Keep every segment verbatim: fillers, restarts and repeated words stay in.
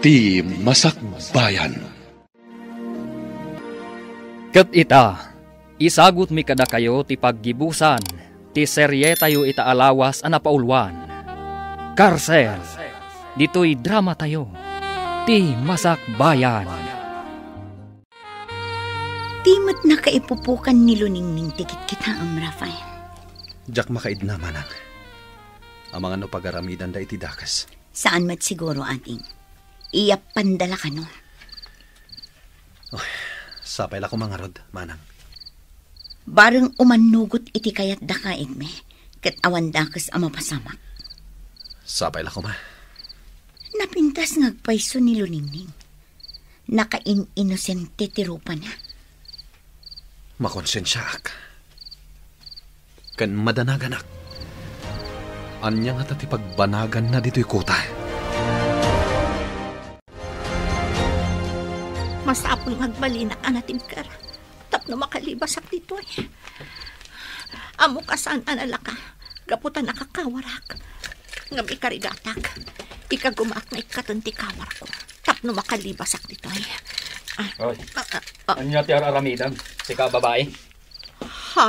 Ti Masakbayan. Ket ita, isagutmi kadakayo ti paggibusan ti serietayo ita a lawas a napauluan, Karsel. Ditoy dramatayo, Ti Masakbayan. Di met nakaipupukan ni Luningning ti kitkitaem, Rafael. Diak makaidna, manang. Amangan no pagaramidanda iti dakes. Saan met siguro, ading. Iyappanda la kano. Oh, sapay la koma ngarud, manang. Bareng umannugot iti kayatdaka, Igme, ket awan dakes a mapasamak. Sapay la koma. Napintas nga agpayso ni Luningning. Nakain-inosente ti rupana. Makonsensiaak. Ken madanaganak. Ania ngata ti pagbanaganna ditoy kuta? Masapul nga agbalinak a natingker tapno makalibasak ditoy. Ammok a saan a nalaka gapu ta nakakawarak. Ngem ikarigatak, ikagumaak nga ikkaten ti kawarko tapno makalibasak ditoy. Ah, Oy, ah, ah, ah. Ania ti ar-aramidem, sika a babai? Ha?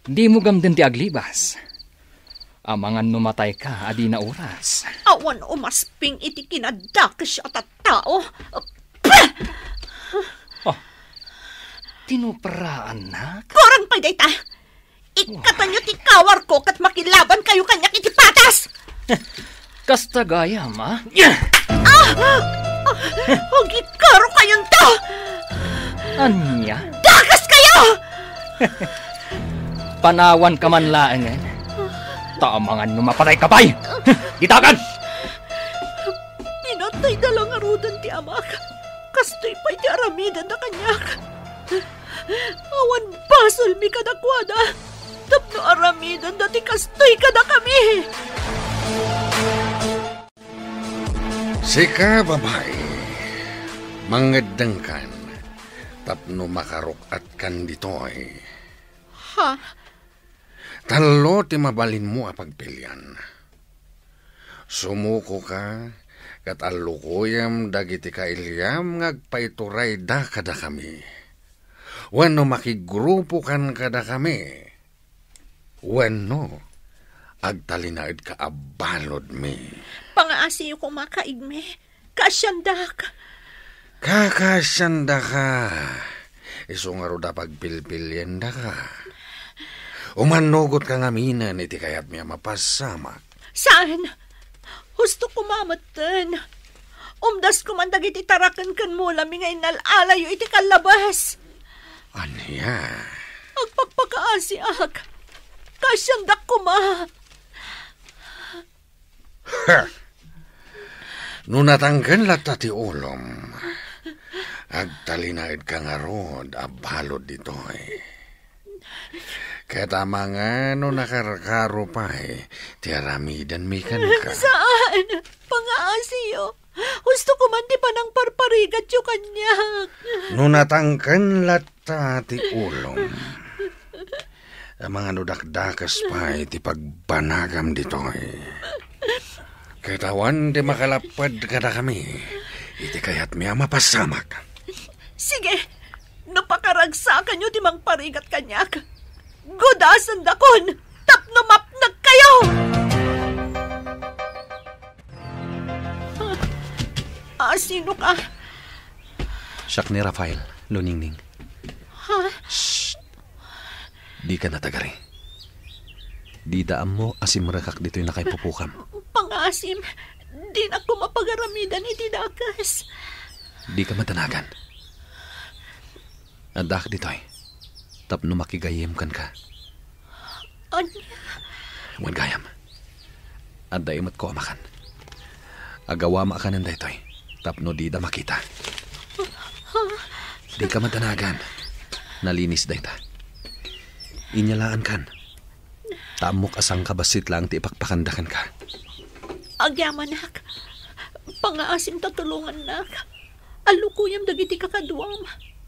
Dimo gamden ti aglibas. Amangan no matayka a dina oras. Awan umasping iti kinadakes a tattao. Pah! Oh, tinupraannak? Kurang pay dayta! Ikkatenyo ti kawarko ket makilabankayo kaniak iti patas! Kasta gayam, a? Ah! Ah! Agikaro kayonto! Ania? Dakaskayo! Panawanka man laengen. Ta amangan no mapatayka pay! Ditakan! Pinatayda la ngaruden ti amak. Kastoy pay ti aramidenda kaniak. Awan basolmi kadakuada tapno aramidenda ti kastoy kadakami. Sika, babai, mangeddengkan tapno makaruk-atkan ditoy. Ha? Tallo ti mabalinmo a pagpilian. Sumukoka ket allukoyem dagiti kailiam nga agpaiturayda kadakami, wenno makigrupokan kadakami, wenno agtalinaedka a baludmi. Pangaasiyo koma, Kaigme. Kaasiandak. Kakaasiandaka. Isu ngarud a pagpilpiliendaka. Umannugotka ngaminen iti kayatmi a mapasamak. Saan? Husto koma metten. Umdas koman dagiti taraken ken mulami nga innal-alayo iti kallabes. Ania? Agpakpakaasiak. Kaasiandak koma. Ha! No natangken latta ti ulom, agtalinaedka ngarud a balud ditoy. Ket amangan no nakarkaro pay ti aramidenmi kenka. Saan? Pangaasiyo. Husto koman ti panangparparigatyo kaniak. No natangken latta ti ulom, amangan no dakdakes pay ti pagbanagam ditoy. Ket awan ti makalapped kadakami iti kayatmi a mapasamak. Sige, no pakaragsakanyo ti mangparigat kaniak, gudasendakon tapno mapnekkayo! Ah, sino ka? Siak ni Rafael, Luningning. Ha? Shh! Dika natagari. Dida ammo a simrekak ditoy nakaipupukam. Pangaasim, dinak koma pagaramidan iti dakes. Dika madanagan. Addaak ditoy tapno makigayyem kenka. Ania? Wen gayam. Adda imetko a makan. Agawama kanen daytoy tapno dida makita. Dika madanagan. Nalinis dayta. Inyalaankan. Ta ammok a sangkabassit laeng ti ipakpakanda kenka. Agyamanak. Pangaasim ta tulongannak. Allukoyam dagiti kakaduam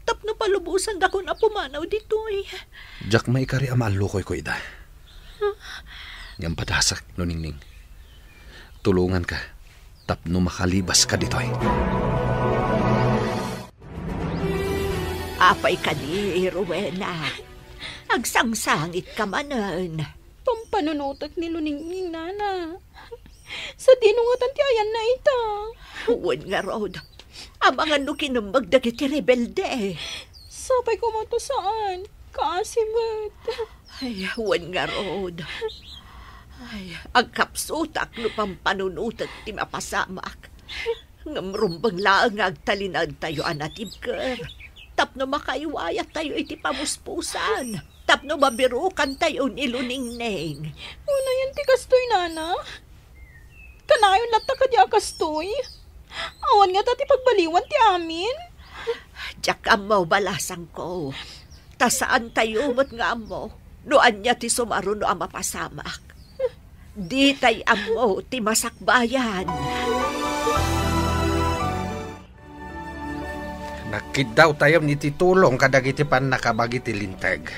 tapno palubosandakon a pumanaw ditoy. Diak maikari a maallukoyko ida. Ngem padasek, Luningning. Tulonganka. tapno makalibaska ditoy. Apay kadi, Rowena? Agsangsangitka manen. Pampanunotek ni Luningning, nana. Sadino ngatan ti ayanna ita? Wen ngarud, amangan no kinemmeg dagiti rebelde. Sapay koma ta saan. Kaasi met. Ay, wen ngarud. Ay, agkapsutak no pampanunotek ti mapasamak. Ngem rumbeng laeng nga agtalinaedtayo a natibker tapno makaiwayattayo iti pamuspusan, tapno mabirukantayo ni Luningning. Unayen ti kastoy, nana? Kanayon latta kadi a kastoy? Awan ngata ti pagbaliwan ti amin? Diak ammo, balasangko. Ta saantayo met nga ammo no ania ti sumaruno a mapasamak. Ditay ammo ti masakbayan. Nagkiddawtayon iti tulong kadagiti pannakabagi ti Linteg.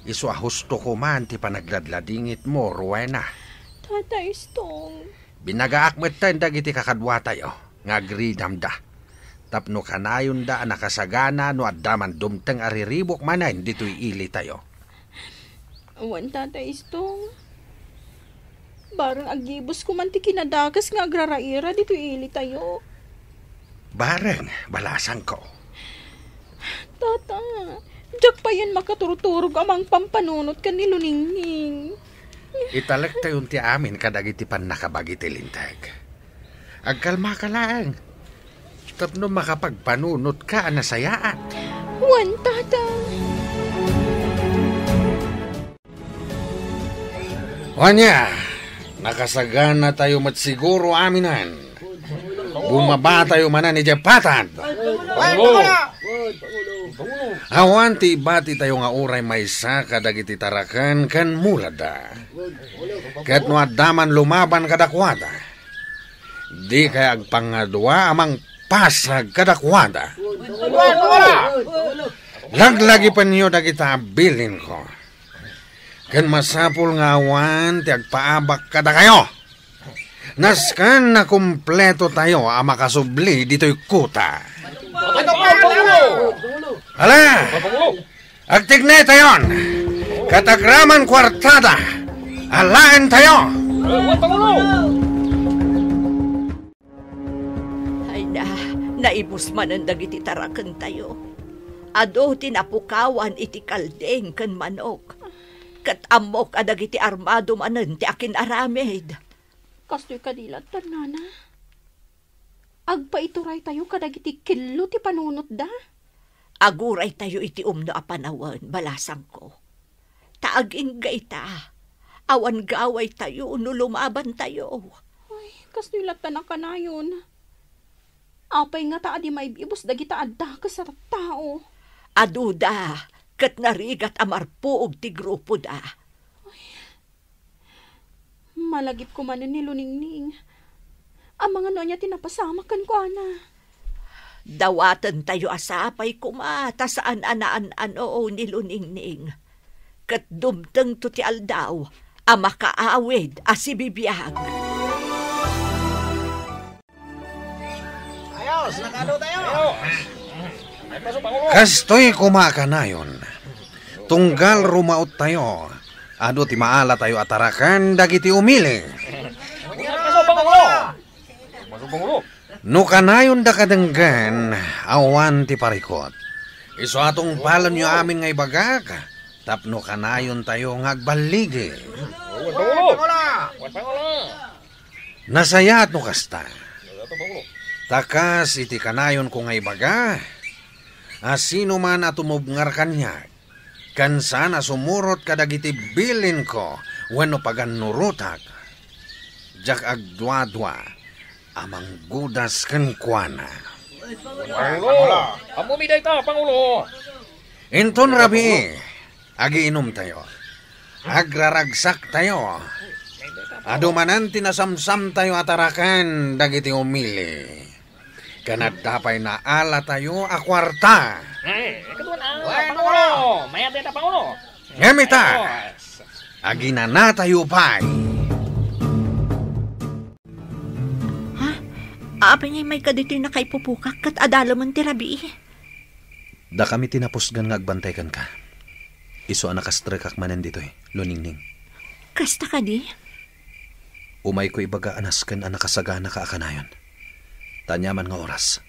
Isu a husto koma ti panagladladingitmo, Rowena. Tata Istong. Binagaak metten dagiti kakaduatayo nga agridamda tapno kanayonda a nakasagana no adda man dumteng a riribuk manen ditoy ilitayo. Wen, Tata Istong. Bareng aggibusko man ti kinadakes nga agraraira ditoy ilitayo. Bareng, balasangko. Tata, diak payen makaturturog a mangpampanunot ken ni Luningning. Italektayon ti amin kadagiti pannakabagi ti Linteg. Agkalmaka laeng, tapno makapagpanunotka a nasayaat. Wen, Tata. Ania, nakasaganatayo met siguro aminen. Bumabatayo manen idiay patad. Awan ti ibatitayo nga uray maysa kadagiti taraken ken muladda. Ket no adda man lumaban kadakuada, dikay agpangadua a mangpasag kadakuada. Laglagipenyo dagita a bilinko. Ken masapul nga awan ti agpaabak kadakayo. Nasken a kumpletotayo a makasubli ditoy kuta. Ala, agtignaytayon, ket agraman kuartada, alaentayo. Ay na, naibus manen dagiti tarakentayo. Adu ti napukawan iti kalding ken manok. Ket ammok a dagiti armado manen ti akin-aramid. Kastoy kadi latta, nana? Agpaituraytayo kadagiti kello ti panunotda. Aguraytayo iti umno a panawen, balasangko. Ta agingga ita, awan gawaytayo no lumabantayo. Ay, kastoy latta a kanayon. Apay ngata a di maib-ibus dagita a dakes a tattao? Aduda, ket narigat a marpuog ti grupoda. Ay, malagipko manen ni Luningning. Amangan no ania ti napasamak kenkuana. Dawatentayo a sapay koma ta saan a naan-ano ni Luningning. Ket dumtengto ti aldaw a makaawid a sibibiag. Ayos, nakaado tayo. Kastoy koma kanayon. Tunggal rumaottayo, adu ti maalatayo a taraken dagiti umili. No kanayonda kadenggen, awan ti parikut. Isu a tungpalenyo amin nga ibagak, tapno kanayontayo nga agballigi. Nasayaat no kasta. Ta kas iti kanayonko nga ibaga, a sinoman a tumubngar kaniak, ken saan a sumurot kadagiti bilinko wenno pagannurotak, diak agduadua a manggudas kenkuana. Pangulo! Ammom dayta, Pangulo! Inton rabii, agiinumtayo. Agraragsaktayo. Adu manen ti nasamsamtayo a taraken dagiti umili. Ken adda pay naalatayo a kuarta. Eh, ikaduan, ah, Pangulo! Mayat dayta, Pangulo! Ngem ita, aginanatayo pay. Apay ngay mayka ditoy nakaipupukak ket adalemen ti rabii? Dakami ti napusgan nga agbantay kenka. Isu a nakastrekak manen ditoy, Luningning. Kasta kadi? Umayko ibaga a nasken a nakasaganaka a kanayon. Ta aniaman nga oras,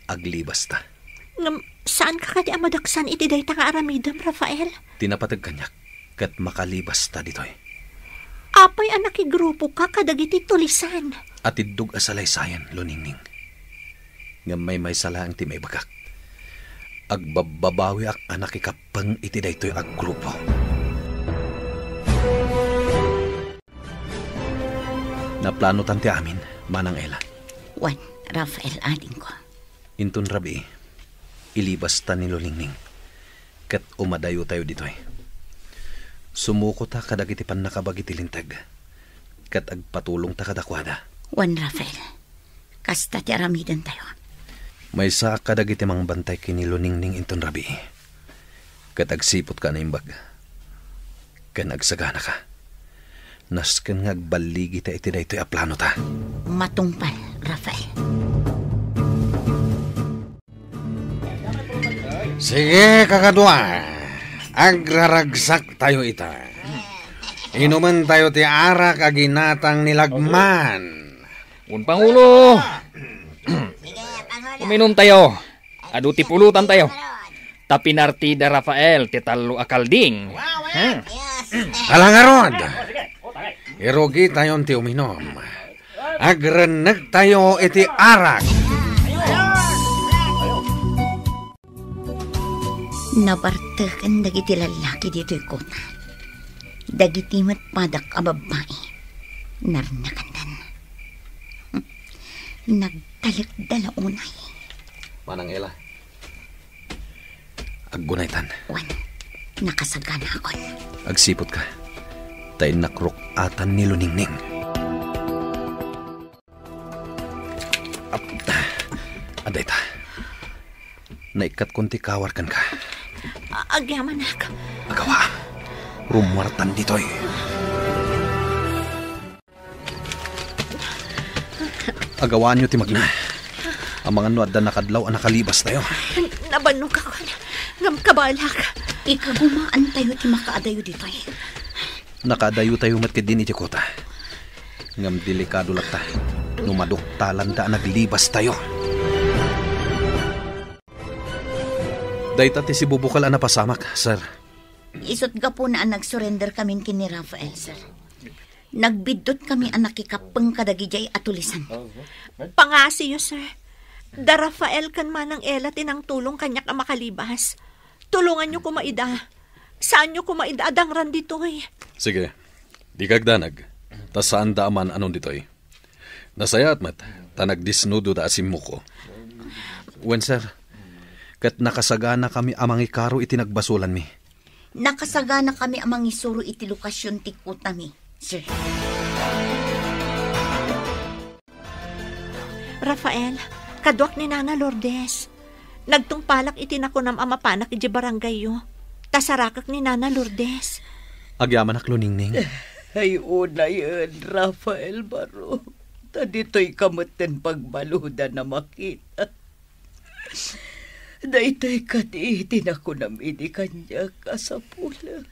aglibasta. Ngem, saanka kadi a madaksan iti dayta nga aramidem, Rafael? Ti napateg kaniak, ket makalibasta ditoy. Apay a nakigrupoka kadagiti tulisan? Atiddog a salaysayan, Luningning. Ngem maymaysa laeng ti maibagak. Agbabbabawiak a nakikappeng iti daytoy a grupo. Naplanotan ti amin, Manang Ella. Wen, Rafael, adingko. Inton rabii, ilibasta ni Luningning, ket umadayotayo ditoy. Sumukota kadagiti pannakabagi ti linteg, ket agpatulongta kadakuada. Wen, Rafael, kasta ti aramidentayo. Maysaak kadagiti mangbantay ken ni Luningning inton rabii, ket agsiputka a naimbag ken agsaganaka. Nasken nga agballigita iti daytoy a planota. Matungpal, Rafael. Sige, kakadua. Agraragsaktayo ita. Inumentayo ti arak a ginatang ni Lagman. Wen, Pangulo. Uminumtayo. Adu ti pulutantayo. Ta pinartida Rafael ti tallo a kalding. Ha? Ala ngarud, irugitayon ti uminum. Agrennegtayo iti arak. Nabarteken dagiti lallaki ditoy kota. Dagiti met padak a babbai, narnakandan. Nagtalekda la unay. Manang Ella, aggunaytan. Wen, nakasaganakon. Agsiputka, ta innak ruk-atan ni Luningning. Ap-, adda ita. Naikkatkon ti kawar kenka. A-, agyamanak. Agawa. Rummuartan ditoy. Agawaanyo ti magna. Amangan no adda nakadlaw a nakalibastayo. Nabannogakon. Ngem kabalak. Ikagumaantayo ti makaadayo ditoy. Nakaadayotayo met ketdin iti kota. Ngem delikado latta no maduktalanda a naglibastayo. Dayta ti sibubukel a napasamak, sir. Isut' gapuna a nagsurrender kamin ken ni Rafael, sir. Nagbiddut kami a nakikappeng kadagidiay a tulisan. Pangngasiyo, sir. Da Rafael ken Manang Ella ti nangtulong kaniak a makalibas. Tulonganyo koma ida. Saanyo koma ida a dangran ditoy. Sige. Dika agdanag. Ta saanda a maan-anon ditoy. Nasayaat met, ta nagdisnudoda a simmuko. Wen, sir. Ket nakasaganakami a mangikaro iti nagbasolanmi. Nakasaganakami a mangisuro iti lokasion ti kotami, sir. Rafael, kaduak ni Nana Lourdes. Nagtungpalak iti nakunam a mapanak idiay barangayyo. Ta sarakek ni Nana Lourdes. Agyamanak, Luningning. Ay, unayen, Rafael Baro. Ta ditoyka metten pagbaludan a makita. Daytoy kadi ti nakunam idi kaniak a sapulen.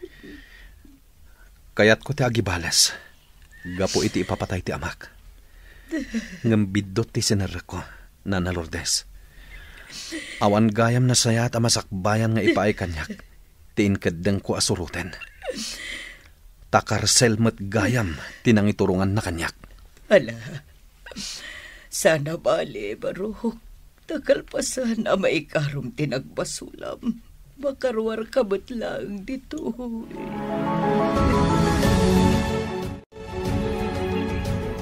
Kayatko ti agibales gapu iti ipapatay ti amak. Ngem biddut ti sinerrekko, Nana Lourdes. Awan gayam nasayaat a masakbayan nga ipaay kaniak ti inkeddengko a suroten. Ta karsel met gayam ti nangituronganna kaniak. Ala, saan a bale, Barok. Ta kalpasan a maikarom ti nagbasolam, makaruarka met laeng ditoy.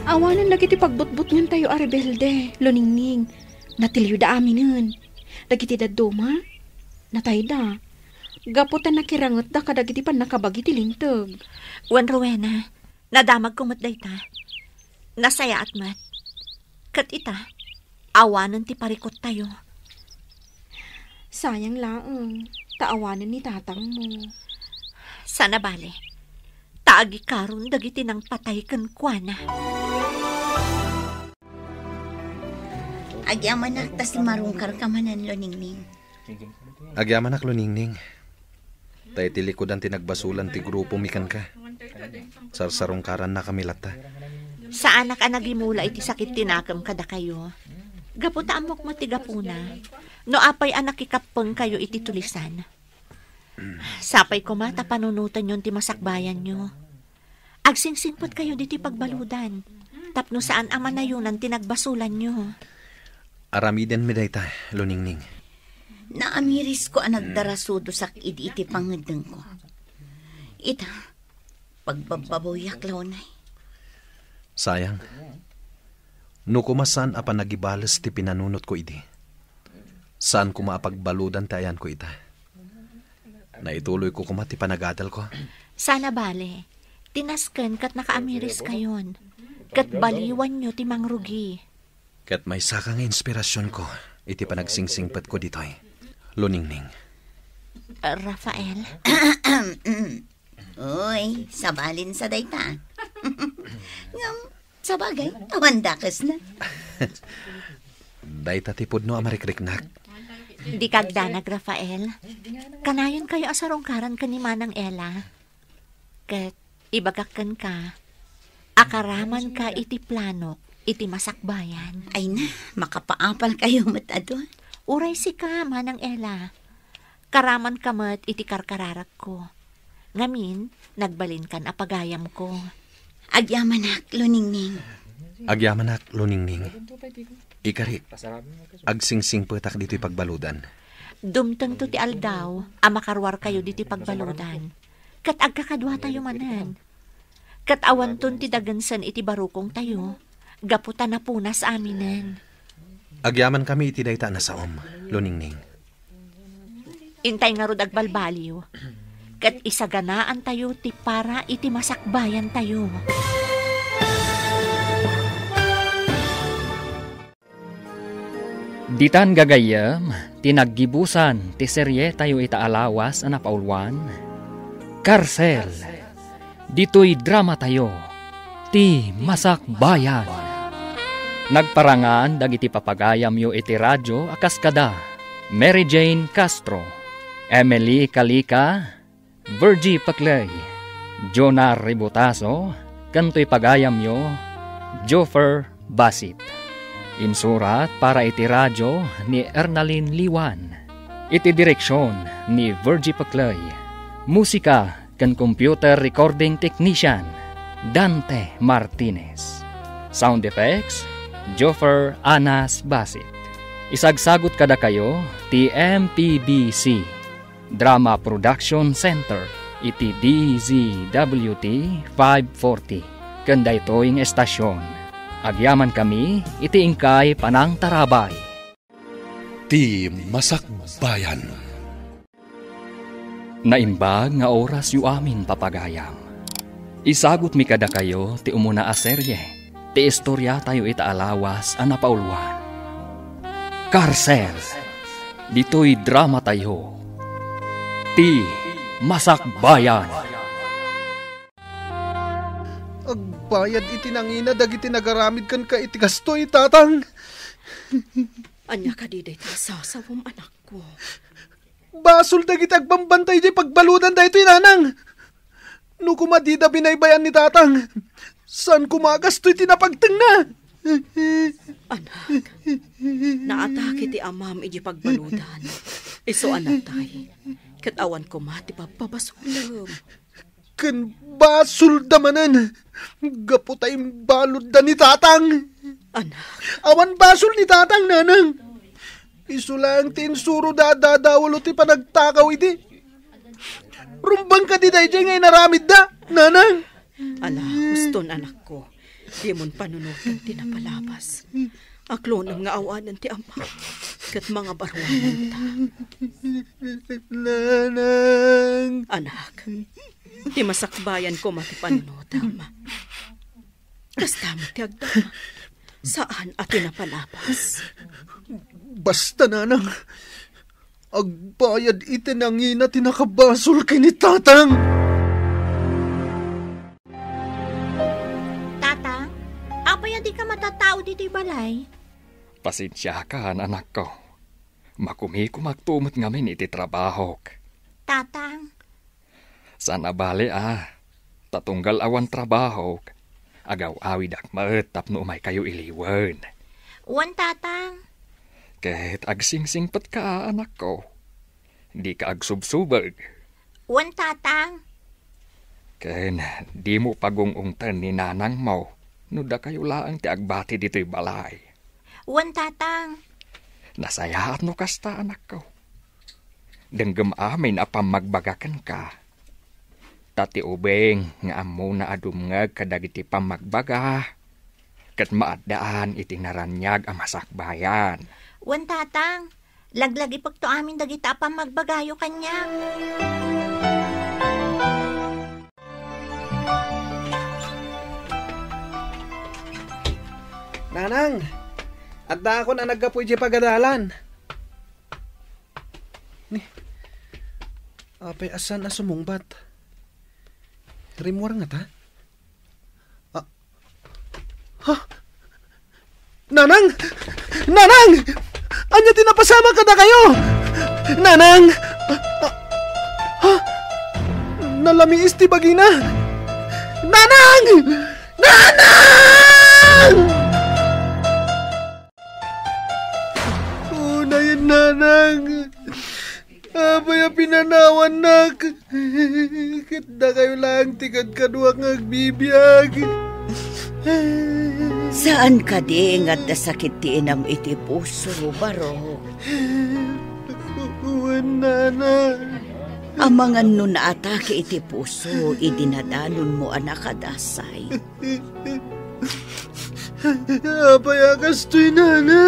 Awanen dagiti pagbutbutngentayo a rebelde, Luningning. Natilyoda aminen. Dagiti dadduma, natayda. Gapu ta nakirangetda kadagiti pannakabagi ti linteg. Wen, Rowena, nadamagko met dayta. Nasayaat met. Ket ita, awanen ti parikuttayo. Sayang laeng, ta awanen ni tatangmo. Saan a bale, ta agikaron dagiti nangpatay kenkuana. Agyamanak ta simmarungkarka manen, Luningning. Agyamanak, Luningning. Ta iti likudan ti nagbasolan ti grupomi kenka. Sarsarungkarannakami latta. Saanak a nagimula iti sakit ti nakem kadakayo. Gapu ta ammok met ti gapuna. No apay a nakikappengkayo iti tulisan. Sapay koma ta panunotenyon ti masakbayanyo. Agsingsingpetkayo ditoy pagbaludan, tapno saan a manayonan ti nagbasolanyo. Aramidenmi dayta, Luningning. Naamirisko a nagdarasudosak idi iti pangeddengko. Ita, pagbabbabawiak launay. Sayang. No koma saan a panagibales ti pinanunotko idi, saan koma a pagbaludan ti ayanko ita. Naituloyko koma ti panagadalko. Sana bale, ti nasken ket nakaamiriskayon, ket baliwanyo ti mangrugi. Ket maysaka nga inspirasionko iti panagsingsingpetko ditoy, Luningning. Rafael? Uy, sabalin sa dayta. Ngem, sabagay, awan dakesna. Dayta ti pudno a marikriknak. Dika agdanag, Rafael. Kanayonkayo a sarungkaran ken ni Manang Ella. Ket ibagak kenka, akaramanka iti planok iti masakbayan. Ay na, makapaapalkayo met adu. Uray sika, Manang Ella. Karamanka met iti karkararakko. Ngamin, nagbalinkan a pagayamko. Agyamanak, Luningning. Agyamanak, Luningning. Ikarik, agsingsingpetak ditoy pagbaludan. Dumtengto ti aldaw a makaruarkayo ditoy pagbaludan, ket agkakaduatayo manen. Ket awanton ti dagensen iti barukongtayo, gapu ta napunas aminen. Agyamankami iti dayta a nasaom, Luningning. Intay ngarud agbalbaliw, ket isaganaantayo ti para iti masakbayantayo. Ditan gagayyem ti naggibusan ti serietayo ita a lawas a napauluan, Karsel. Ditoy dramatayo, Ti Masakbayan. Nagparangan dagiti papagayamyo iti radio a kas kada Mary Jane Castro, Emily Calica, Virgie Paclay, Jonah Ributaso, ken toy pagayamyo, Joffer Basit. Insurat para iti radio ni Ernalyn Liwan. Iti direksion ni Virgie Paclay. Musika ken computer recording technician, Dante Martinez. Sound effects, Joffer Anas Basit. Isagsagut kadakayo ti M P B C Drama Production Center iti D Z W T five forty. Ken daytoy nga estasion, agyamankami iti inkay panangtarabay. Ti Masakbayan. Naimbag nga orasyo amin, papagayam. Isagutmi kadakayo ti umuna a serye ti istoriatayo ita a lawas a napauluan. Karsel, ditoy dramatayo, Ti Masakbayan. Agbayad iti nangina dagiti nagaramid kenka iti kastoy, Tatang. Ania kadi dayta a sasawem, anakko? Basol dagiti agbambantay idiay pagbaludan daytoy, Nanang. No koma dida binaybayan ni Tatang, saan koma a gastoy ti napagtengna. Anak, naatake ti amam idiay pagbaludan. Isu a natay, ket awan koma ti pabpabasolem. Ken basolda manen, gapu ta imbaludda ni Tatang. Anak. Awan basol ni Tatang, Nanang. Isu laeng ti insuroda a dadawalu ti panagtakaw idi. Rumbeng kadi daydiay nga inaramidda, Nanang? Ala, huston, anakko. Dimon panunoten ti napalabas. Aklonem nga awanen ti ama ket mangabaruanenta. Nanang. Anak, ti masakbayan koma ti panunotem. Kasta met ti agdama. Saan a ti napalabas. Basta, Nanang, agbayad iti nangina ti nakabasol ken ni Tatang. Tatang, apay a dika matattao ditoy balay? Pasensiakan, anakko. Makumikumakto met ngamin iti trabahok. Tatang. Saan a bale a, ta tunggal awan trabahok, agaw-awidak met tapno umaykayo iliwen. Wen, Tatang. Ket agsingsingpetka, anakko. Dika agsubsubeg. Wen, Tatang. Ken dimo pagung-ungten ni nanangmo no dakayo laeng ti agbati ditoy balay. Wen, Tatang. Nasayaat no kasta, anakko. Denggem amin a pammagbaga kenka. Ta ti ubing nga ammona a dumngeg kadagiti pammagbaga, ket maaddaan iti naraniag a masakbayan. Wen, Tatang, laglagipekto amin dagita a pammagbagayo kaniak. Nanang, addaakon a naggapu idiay pagadalan. Ni, apay a saan a sumungbat? Rimmuar ngata? Ah, ha? Nanang! Nanang! Ania ti napasamak kadakayo? Nanang! Ah, ah, ha? Nalamiis ti bagina. Nanang! Nanang! Unayen, nanang. Apay a pinanawannak? Ket dakayo laeng ti kadkaduak nga agbibiag. Saan kadi nga adda sakit ti inam iti puso, Barok? Wen, nana. Amangan no naatake iti puso idi nadanonmo a nakadasay. Apay a kastoy, nana?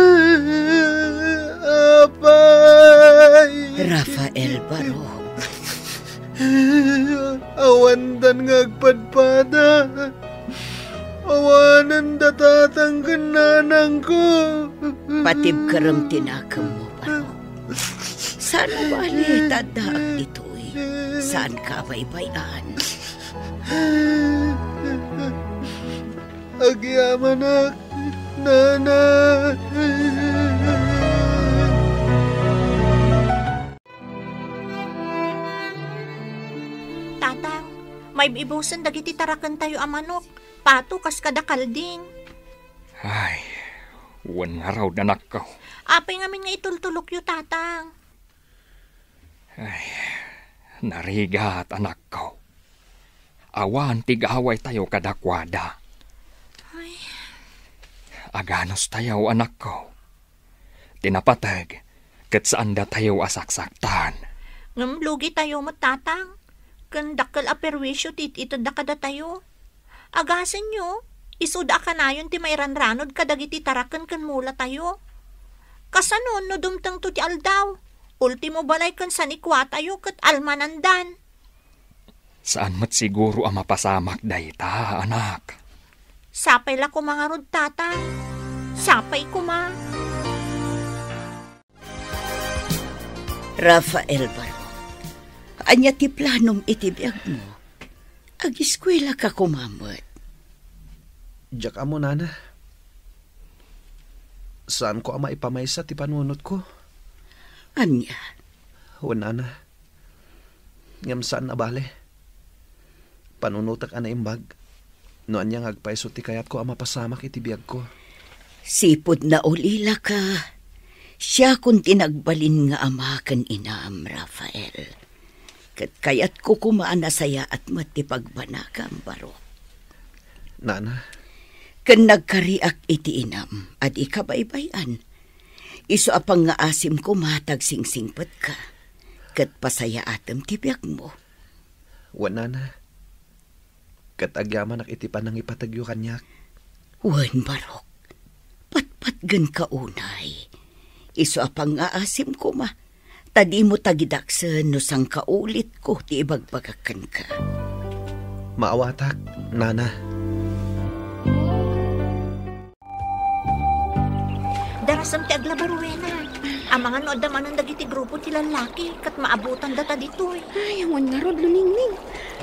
Apay! Rafael Barok. Awandan nga agpadpada. Awanen da tatang ken nanangko. Patibkerem ti nakemmo, Barok. Saan a bale ta addaak ditoy. Saanka a baybay-an. Agyamanak, nana. Tatang, maib-ibusen dagiti tarakentayo a manok. Pato kas kada kalding. Ay, wen ngarud, anakko. Apay ngamin nga itultulokyo, Tatang? Ay, narigat, anakko. Awan ti gawaytayo kadakuada. Ay. Aganustayo, anakko. Ti napateg, ket saandatayo a saksaktan. Ngem lugitayo met, Tatang. Ken dakkel a perwisio ti it-itedda kadatayo. Agasenyo, isuda a kanayon ti mairanranod kadagiti taraken ken mulatayo. Kasano no dumtengto ti aldaw? Ultimo balay ken sanikuatayo ket almanandan. Saan met siguro a mapasamak dayta, anak. Sapay la koma ngarud, Tatang. Sapay koma. Rafael Barok, ania ti planom iti biagmo? Agiskuelaka koma met. Diak ammo, nana. Saanko a maipamaysa ti panunotko. Ania? Wen, nana. Ngem saan a bale. Panunotek a naimbag no ania nga agpayso ti kayatko a mapasamak iti biagko. Sipud naulilaka, siakon ti nagbalin nga ama ken inam, Rafael. Ket kayatko koma a nasayaat met ti pagbanagam, Barok. Nana. Ken nagkariak iti inam a dika baybay-an. Isu a pangngaasim koma ta agsingsingpetka, ket pasayaatem ti biagmo. Wen, nana. Ket agyamanak iti panangipategyo kaniak. Wen, Barok, patpatgenka unay. Isu a pangngaasim koma, ta dimo tagidaksen no sangkaulitko ti ibagbagak kenka. Maawatak, nana. Darasem ti aglabaruena. Amangan no adda manen dagiti grupo ti lallaki ket maabutandata ditoy. Ay, awan ngarud, Luningning.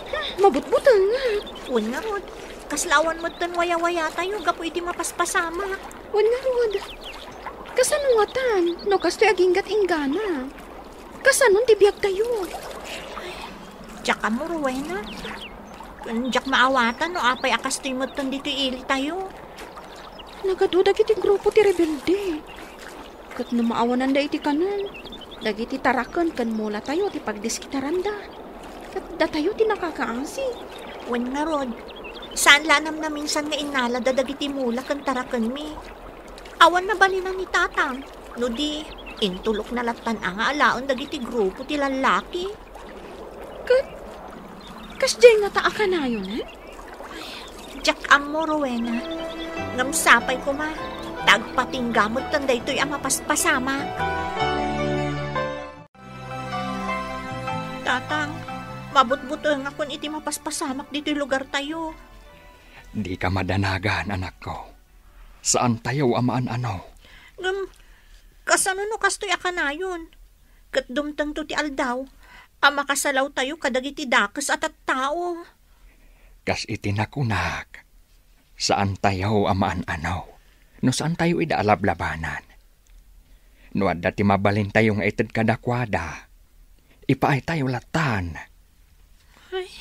Hmm, mabutbutengak. Wen ngarud, kasla awan metten wayawayatayo gapu iti mapaspasamak. Wen ngarud. Kasano ngatan no kastoy aginggat inggana? Kasano ti biagtayo? Diak ammo, Rowena. Ken diak maawatan no apay a kastoy metten ditoy ilitayo. Nagadu dagiti grupo ti rebelde. Ket no maawananda iti kanen, dagiti taraken ken mulatayo ti pagdiskitaranda. Ket datayo ti nakakaasi. Wen ngarud, saan la a namnaminsan nga innalada dagiti mula ken tarakenmi. Awan nabalinan ni Tatang. No di, intulokna lattan a nga alaen dagiti grupo ti lallaki. Ket, kasdiay ngata a kanayon, eh? Diak ammo, Rowena. Ngem sapay koma, ta agpatingga metten daytoy a mapaspasamak. Tatang, mabutbutengakon iti mapaspasamak ditoy lugartayo. Dika madanagan, anakko. Saantayo a maan-ano. Ngem, kasano no kastoy a kanayon? Ket dumtengto ti aldaw a makasalawtayo kadagiti dakes a tattao. Kas iti nakunak, saantayo a maan-ano no saantayo ida a lablabanan. No adda ti mabalintayo nga ited kadakuada, ipaaytayo lattan. Ay.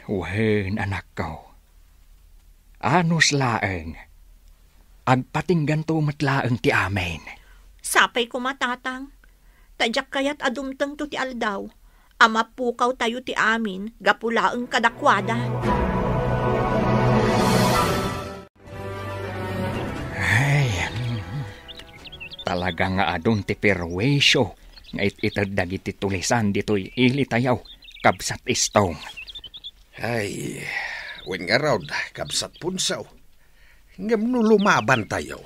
Wen, anakko. Anus laeng. Agpatingganto met laeng ti amin. Sapay koma, Tatang. Ta diak kayat a dumtengto ti aldaw a mapukawtayo ti amin gapu laeng kadakuada. Ay, talaga nga adun ti perwisio nga it-ited dagiti tulisan ditoy ilitayo, Kabsat Istong. Ay, wen ngarud, Kabsat Punso. Ngem no lumabantayo,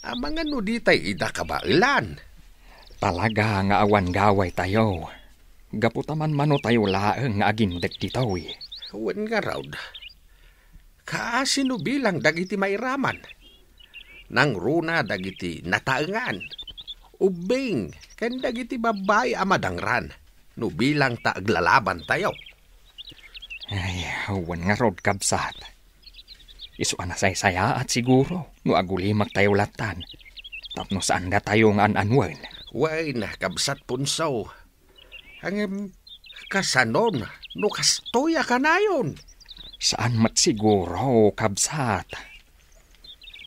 amangan no ditay ida kabaelan. Talaga nga awan gawaytayo, gapu ta manmanotayo laeng nga agindek ditoy. Wen ngarud, kaasi no bilang dagiti mairaman. Nangruna dagiti nataengan, ubbing, ken dagiti babbai a madangran no bilang ta aglalabantayo. Ay, wen ngarud, kabsat. Isu a nasaysayaat siguro no agulimaktayo lattan, tapno saandatayo nga an-anuen. Wen, Kabsat Punso. Ngem, kasanon no kastoy a kanayon? Saan met siguro, kabsat.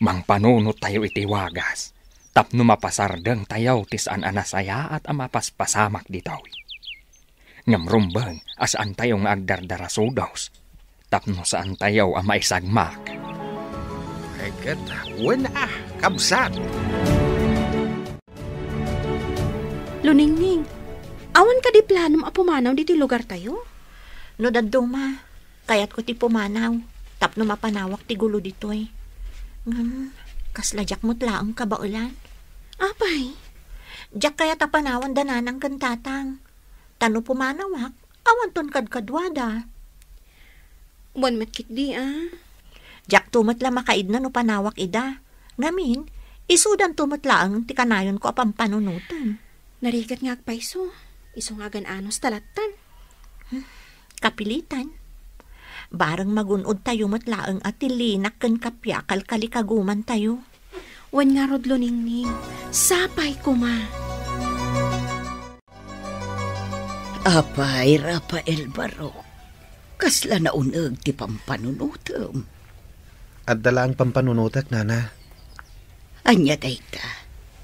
Mangpanunottayo iti wagas tapno mapasardengtayo ti saan a nasayaat a mapaspasamak ditoy. Ngem rumbeng a saantayo nga agdardarasudos tapno saantayo a maisagmak. Ay, ket wen a, kabsat. Luningning, awan kadi planom a pumanaw ditoy lugartayo? No dadduma, kayatko ti pumanaw tapno mapanawak ti gulo ditoy. Ngem, kasla diak met laeng kabaelan. Apay? Diak kayat a panawan da nanang ken tatang. Ta no pumanawak, awanton kadkaduada. Wen met ketdi a. Diakto met la makaidna no panawak ida. Ngamin, isudanto met laeng ti kanayonko a pampanunoten. Narigat nga agpayso, isu nga agan-anos ta lattan. Hmm, kapilitan. Bareng magun-odtayo met laeng a ti linak ken kappia a kalkalikagumantayo. Wen ngarud, Luningning, sapay koma. Apay, Rafael Barok, kasla nauneg ti pampanunotem? Adda laeng pampanunotek, Nana. Ania dayta?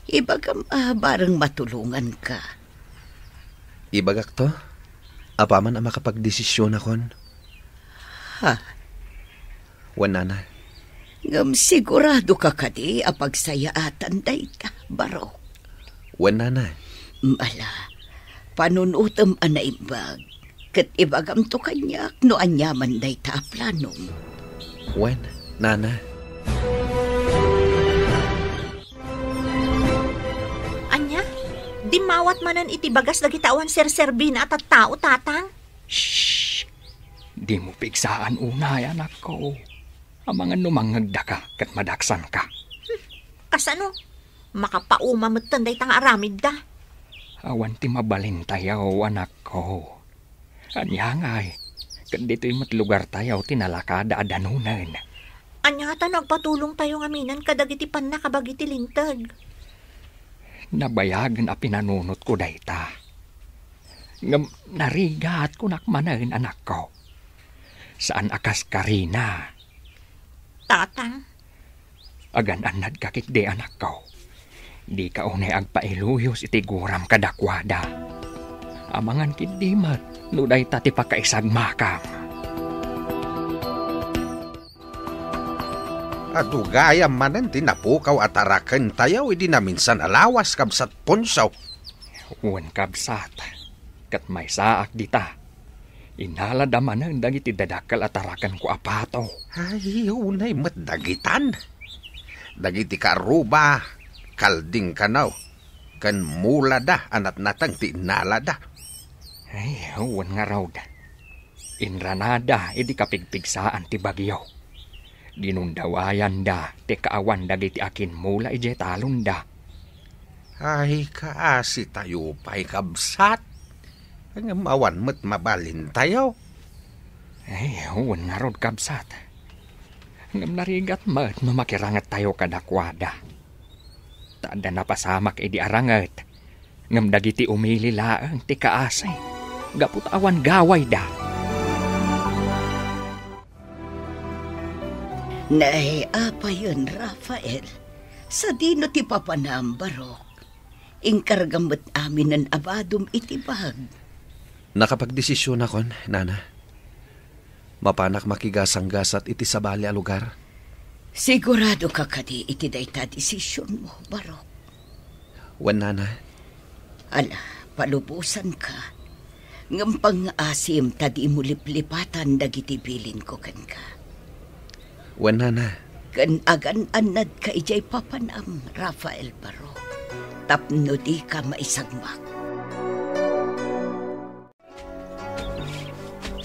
Ibagam a bareng matulonganka. Ibagakto, apaman a makapagdesisionakon. Ha? Wen, Nana. Ngem siguradoka kadi a pagsayaatan dayta, Barok? Wen, Nana. Ala, panunotem a naimbag, ket ibagamto kaniak no aniaman dayta a planom. Wen, Nana. Ania? Dimmawat manen iti bagas dagiti awan serserbina a tattao, Tatang? Shh! Dimo pigsaan unay, anakko. Amangan no mangngegdaka ket madaksanka. Hmm, kasano? Makapauma metten dayta nga aramidda. Awan ti mabalintayo, anakko. Ania ngay, ket ditoy met lugartayo ti nalakada a danunen. Ania ta no agpatulongtayo ngamin kadagiti pannakabagi ti Linteg? Nabayagen a pinanunotko dayta. Ngem narigatkonak manen, anakko. Saan a kas Karina. Tatang. Agan-annadka ketdi, anakko. Dika unay agpailuyos iti guram kadakuada. Amangan ketdi met no dayta ti pakaisagmakam. Adu gayam manen ti napukaw a tarakentayo idi naminsan a lawas, Kabsat Ponso. Wen, kabsat, ket maysaak dita. Inalada manen dagiti dadakkel a tarakenko a pato. Ay, unay met dagitan. Dagiti karuba, kalding kano, ken mulada a natnateng ti innalada. Ay, wen ngarud. Inranada idi kapigpigsaan ti bagyo. Ginundawayanda ti kaawan dagiti akimmula idiay talonda. Ay, kaasitayo pay, kabsat. Ngem awan met mabalintayo. Ay, wen ngarud, kabsat. Ngem narigat met no makirangettayo kadakuada. Ta adda napasamak idi aranget, ngem dagiti umili laeng ti kaasi, gapu ta awan gawayda. Nay, apayen, Rafael, sadino ti papanam, Barok? Inkargam met aminen a badom iti bag. Nakapagdesisionakon, Nana. Mapanak makigasanggasat iti sabali a lugar. Siguradoka kadi iti dayta a desisionmo, Barok? Wen, Nana. Ala, palubosanka. Ngem pangngaasim ta dimo liplipatan dagiti bilinko kenka. Wen, Nana. Ken agan-annadka idiay papanam, Rafael Barok, tapno dika maisagmak.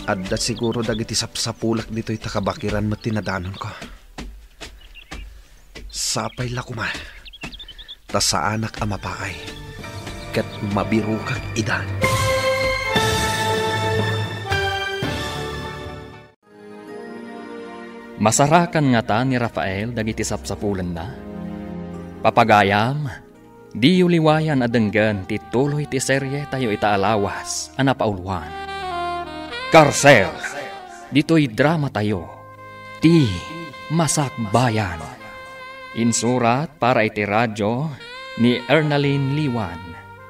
Adda siguro dagiti sapsapulak ditoy ta kabakiran met ti nadanonko. Sapay la koma, ta saanak a mapaay, ket mabirokak ida. Masarakan ngata ni Rafael dagiti sapsapulenna? Papagayam, diyo liwayan a denggen ti tuloy ti serietayo ita a lawas a napauluan. Karsel, ditoy dramatayo, Ti Masakbayan. Insurat para iti radyo ni Ernalyn Liwan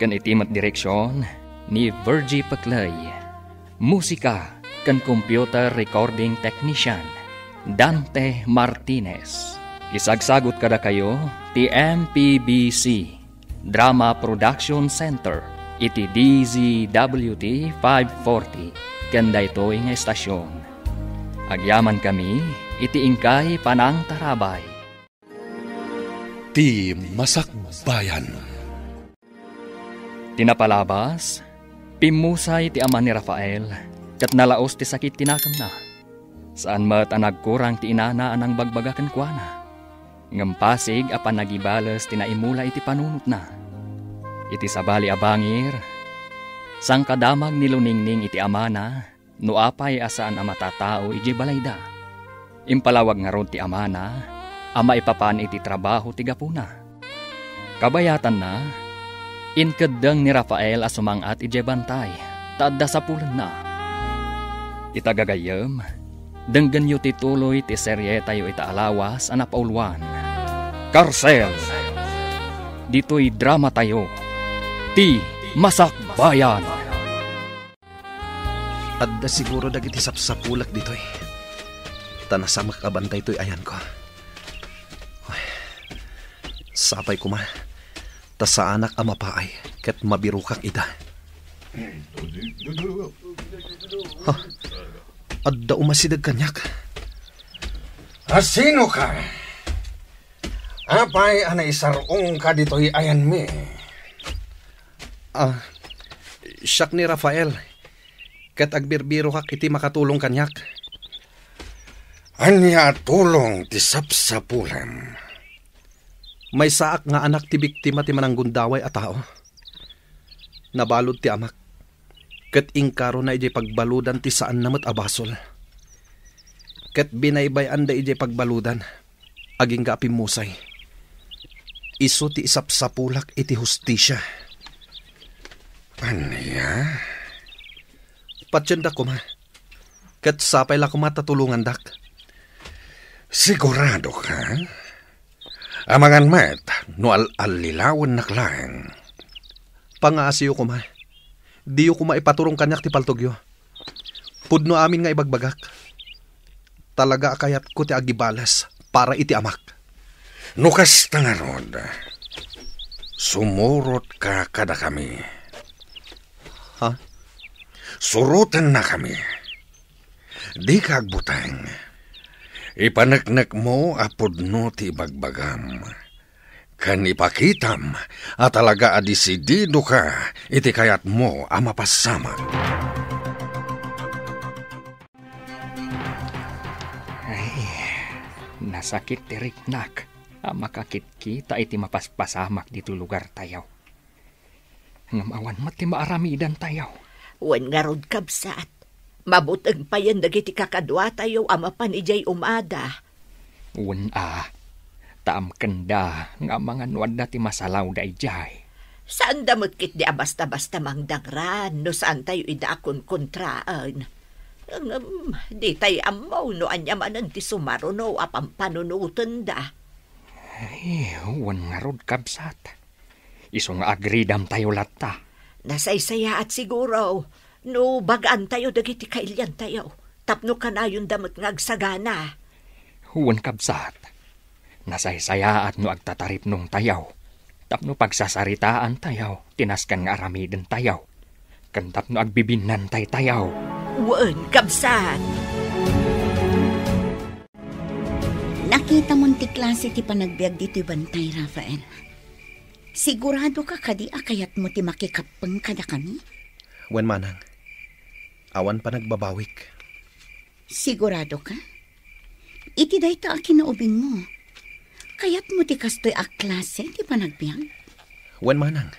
ken iti met direksion ni Virgie Peclay. Musika ken computer recording technician, Dante Martinez. Isagsagut kadakayo ti M P B C Drama Production Center iti D Z W T five forty ken daytoy nga estasion. Agyamankami iti inkay panangtarabay. Ti Masakbayan. Ti napalabas, pimmusay ti ama ni Rafael, ket nalaos ti sakit ti nakemna. Saan met a nagkurang ti inana a nangbagbaga kenkuana. Ngem pasig a panagibales ti naimula iti panunotna. Iti sabali a bangir, sangkadamag ni Luningning iti amana, no apay a saan a matatao idiay balayda. Impalawag ngarud ti amana a maipapan iti trabaho ti gapuna. Kabayatanna, inkeddeng ni Rafael a sumang-at idiay bantay ta adda sapulenna. Ita gagayyem, denggenyo ti tuloy ti serietayo ita a lawas a napauluan. Karsel! Ditoy dramatayo, Ti Masakbayan! Adda siguro dagiti sapsapulak ditoy. Ta nasamak a bantay toy ayanko. Uy, sapay koma, ta saanak a mapaay ket mabirokak ida. Ha? Adda umasideg kaniak. A sinoka? Apay a naisar-ongka ditoy ayanmi? Ah, siak ni Rafael, ket agbirbirokak iti makatulong kaniak. Ania a tulong ti sapsapulam? Maysaak nga anak ti biktima ti mananggundaway a tao. Nabalud ti amak, ket inkarona idiay pagbaludan ti saanna met a basol. ket binaybay-anda idiay pagbaludan, agingga a pimmusay. Isu ti isapsapulak iti hustisia. Ania? Patiendak koma, ket sapay la koma ta tulongandak. Sigurado ka? Amangan met no al-allilawennak laeng. Pangaasiyo koma. Diyo koma ipaturong kaniak ti paltogyo. Pudno amin nga ibagbagak. Talaga a kayatko ti agibales para iti amak. No kasta ngarud, sumurotka kadakami. Ha? Surotennakami. Dika agbuteng. Ipaneknekmo a pudno ti ibagbagam. Ken ipakitam a talaga a disididoka iti kayatmo a mapassamak. Ay, nasakit ti riknak a makakitkita iti mapaspasamak ditoy lugartayo. Ngem awan met ti maaramidantayo. Wen ngarud, kabsat, mabuteng payen dagiti kakaduatayo a mapan idiay umada. Wen a, ta amkenda nga amangan no adda ti masalawda idiay. Saanda met ketdi a basta-basta mangdangran no saantayo ida a konkontraen. Ngem, ditay ammo no ania manen ti sumaruno a pampanunotenda. Ay, wen ngarud, kabsat. Isu nga agridamtayo latta. Nasaysayaat siguro no bagaantayo dagiti kailiantayo tapno kanayonda met nga agsagana. Wen, kabsat, nasaysayaat no agtataripnongtayo tapno pagsasaritaantayo ti nasken nga aramidentayo ken tapno agbibinnantaytayo. Wen, kabsat. Nakitamon ti klase ti panagbiag ditoy bantay, Rafael. Siguradoka kadi a kayatmo ti makikappeng kadakami? Wen, manang. Awan panagbabawik. Siguradoka? Iti dayta a kinaubingmo, kayatmo ti kastoy a klase ti panagbiag? Wen, manang.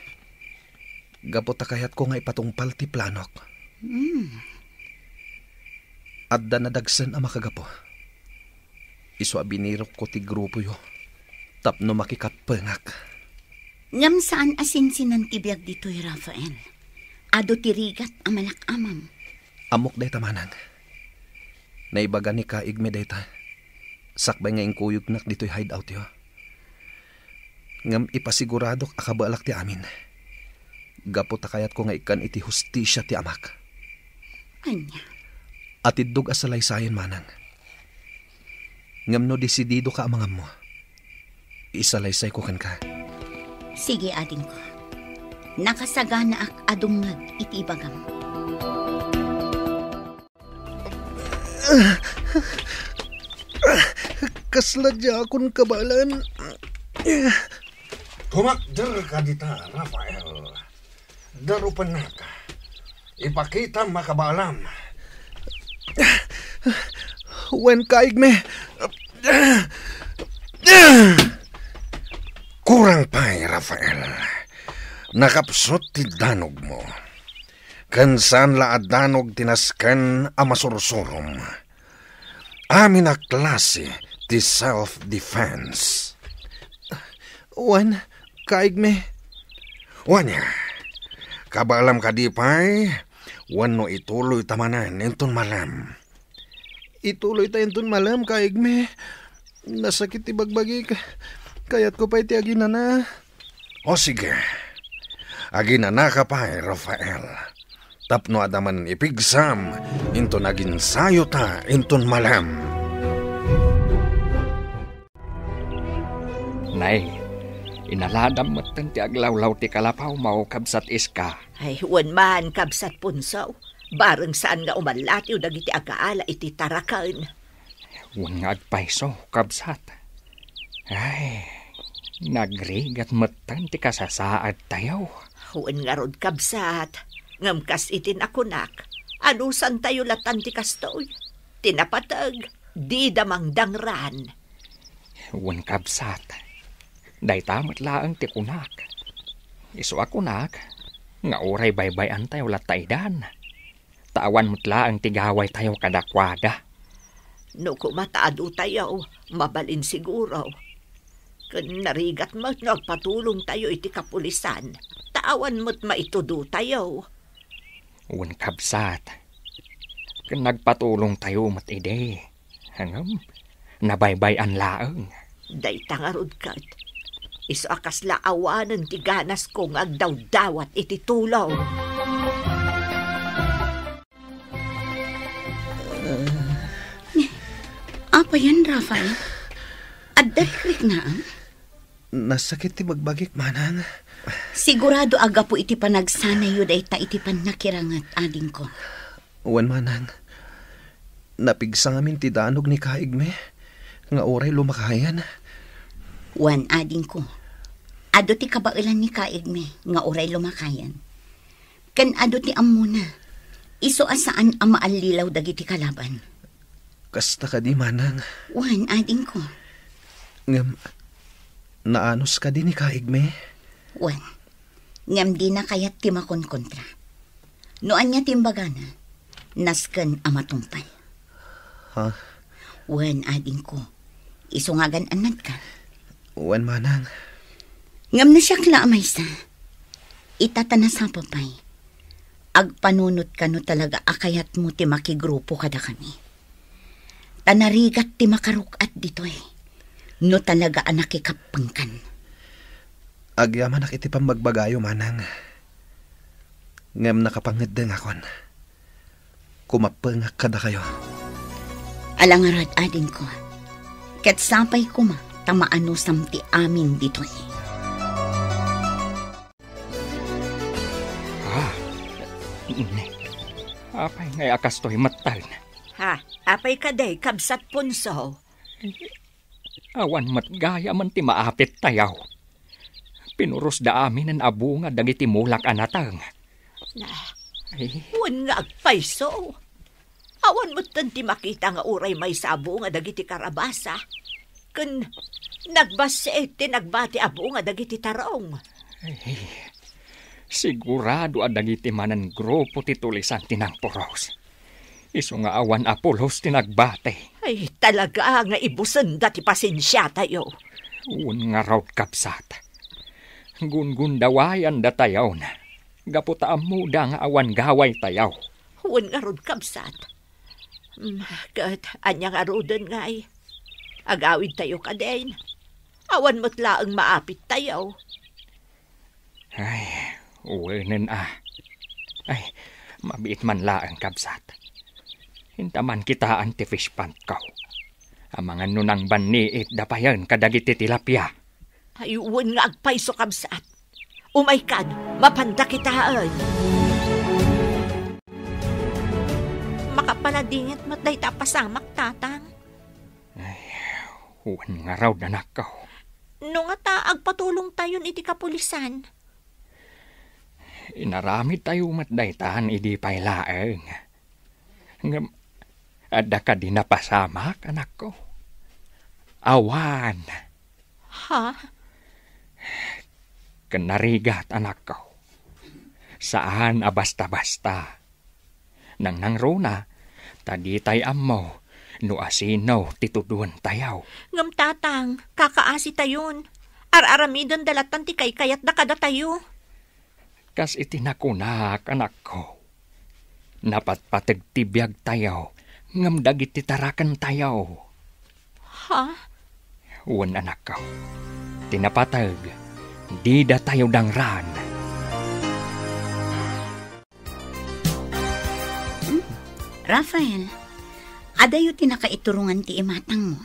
Gapu ta kayatko nga ipatungpal ti planok. Hmm. Adda nadagsen a makagapu. Isu a binirokko ti grupoyo tapno makikappengak. Ngem saan a sinsinan ti biag ditoy, Rafael. Adu ti rigat a malak-amam. Ammok dayta, manang. Naibaga ni Kaigme dayta, sakbay nga inkuyognak ditoy hideoutyo. Ngem ipasiguradok a kabaelak ti amin. Gapu ta kayatko nga ikkan iti hustisia ti amak. Ania? Atiddog a salaysayen, manang. Ngem no disididoka a mangammo, isalaysayko kenka. Sige, adingko. Nakasaganaak a dumngeg iti ibagam. Kasla diakon kabaelan. Kumakderka dita, Rafael. Darupennak. Ipakitam a kabaelam. Wen, Kaigme. Kurang pay, Rafael. Nakapsut ti danogmo. Ken saan la a danog ti nasken a masursurom. Amin a klase ti self-defense. Wen, Kaigme. Wen, kabaelam kadi pay, wenno ituloyta manen inton malem? Ituloyta inton malem, Kaigme. Nasakit ti bagbagik. Kayatko pay ti aginana. O sige, aginanaka pay, Rafael, tapno adda manen ipigsam inton aginsayota inton malem. Nay, inaladam metten ti aglawlaw ti kalapawmo, Kabsat Iska. Ay, wen man, Kabsat Punso. Bareng saan nga umallatiw dagiti agaala iti taraken. Wen nga agpayso, kabsat. Ay, nagrigat metten ti kasasaadtayo. Wen ngarud, kabsat, ngem kas iti nakunak, anusantayo latan ti kastoy. Ti napateg, dida mangdangran. Wen, kabsat, dayta met laeng ti kunak. Isu a kunak nga uray baybay-antayo latta idan. Ta awan met laeng ti gawaytayo kadakuada. No kuma ta adu tayo, mabalin siguro. Ken narigat met no agpatulong tayo iti kapulisan, ta awan met maitudo tayo. Wen, kabsat. Ken nagpatulong tayo met idi. Ngem, nabaybay-an laeng. Dayta ngarud ket, isu a kasla awanen ti ganasko nga agdawdawat iti tulong. Apayen, Rafael? Adda rikriknaem? Nasakit ti bagbagik, manang. Sigurado a gapu iti panagsanayyo dayta iti pannakiranget, adingko. Wen, manang. Napigsa ngamin ti danog ni kaigmi nga uray lumakayan. Wen, adingko. Adu ti kabaelan ni kaigmi nga uray lumakayan. Ken adu ti ammona, isu a saan a maallilaw dagiti kalaban. Kasta kadi, manang? Wen, adingko. Ngem, naanus kadi ni kaigmi? Wen, ngem dina kayat ti makonkontra. No ania ti imbagana, nasken a matungpal. Ha? Wen, adingko. Isu nga agan-annadka. Wen, manang. Ngem no siak la a maysa, ita ta nasapa pay, agpanunotka no talaga a kayatmo ti makigrupo kadakami. Ta narigat ti makaruk-at ditoy, no talaga a nakikappengkan. Agyamanak iti pammagbagayo, manang. Ngem nakapangeddengakon. Kumappengak kadakayo. Ala ngarud, adingko. Ket sapay koma ta maanusam ti amin ditoy. Ah, ne. Apay ngay a kastoy metten? Ha, apay kadi, Kabsat Ponso? Awan met gayamen ti maapit tayo. Pinurosda aminen a bunga dagiti mulak a nateng. Na, Ay. Wen nga agpayso. Awan metten ti makita nga uray maysa a bunga dagiti karabasa. Ken nagbassit ti nagbati a bunga dagiti tarong. Ay, sigurado a dagiti mananggrupo ti tulisan ti nangpuros. Isu nga awan a pulos ti nagbati. Ay, talaga nga ibusenda ti pasensiatayo. Wen ngarud, kabsat. Gungundawayandatayon. Gapu ta ammoda nga awan gawaytayo. Wen ngarud, kabsat. Mm, ket ania ngaruden ngay? Agawidtayo kadin. Awan met laeng maapittayo. Ay, wenen a. Ay, mabiit man laeng, kabsat. Inta man kitaan ti fish pond ko. Amangan no nangbanniit da payen kadagiti tilapia. Ay, wen nga agpayso, kabsat. Umaykan, mapanda kitaen. Makapaladingit met dayta a pasamak, Tatang. Ay, wen ngarud, anakko. No nga ta agpatulongtayon iti kapulisan? Inaramidtayo met daytan idi pay laeng. Ngem, adda kadi napasamak, anakko? Awan. Ha? Ken narigat, anakko. Saan a basta-basta. Nangnangruna, ta ditay ammo no asino ti tuduentayo. Ngem, Tatang, kakaasitayon. Ar-aramidenda lattan ti kaykayatda kadatayo. Kas iti nakunak, anakko, napatpateg ti biagtayo ngem dagiti tarakentayo. Ha? Wen, anakko, ti napateg, didatayo dangran. Hmm? Rafael, adayo ti nakaiturongan ti imatangmo?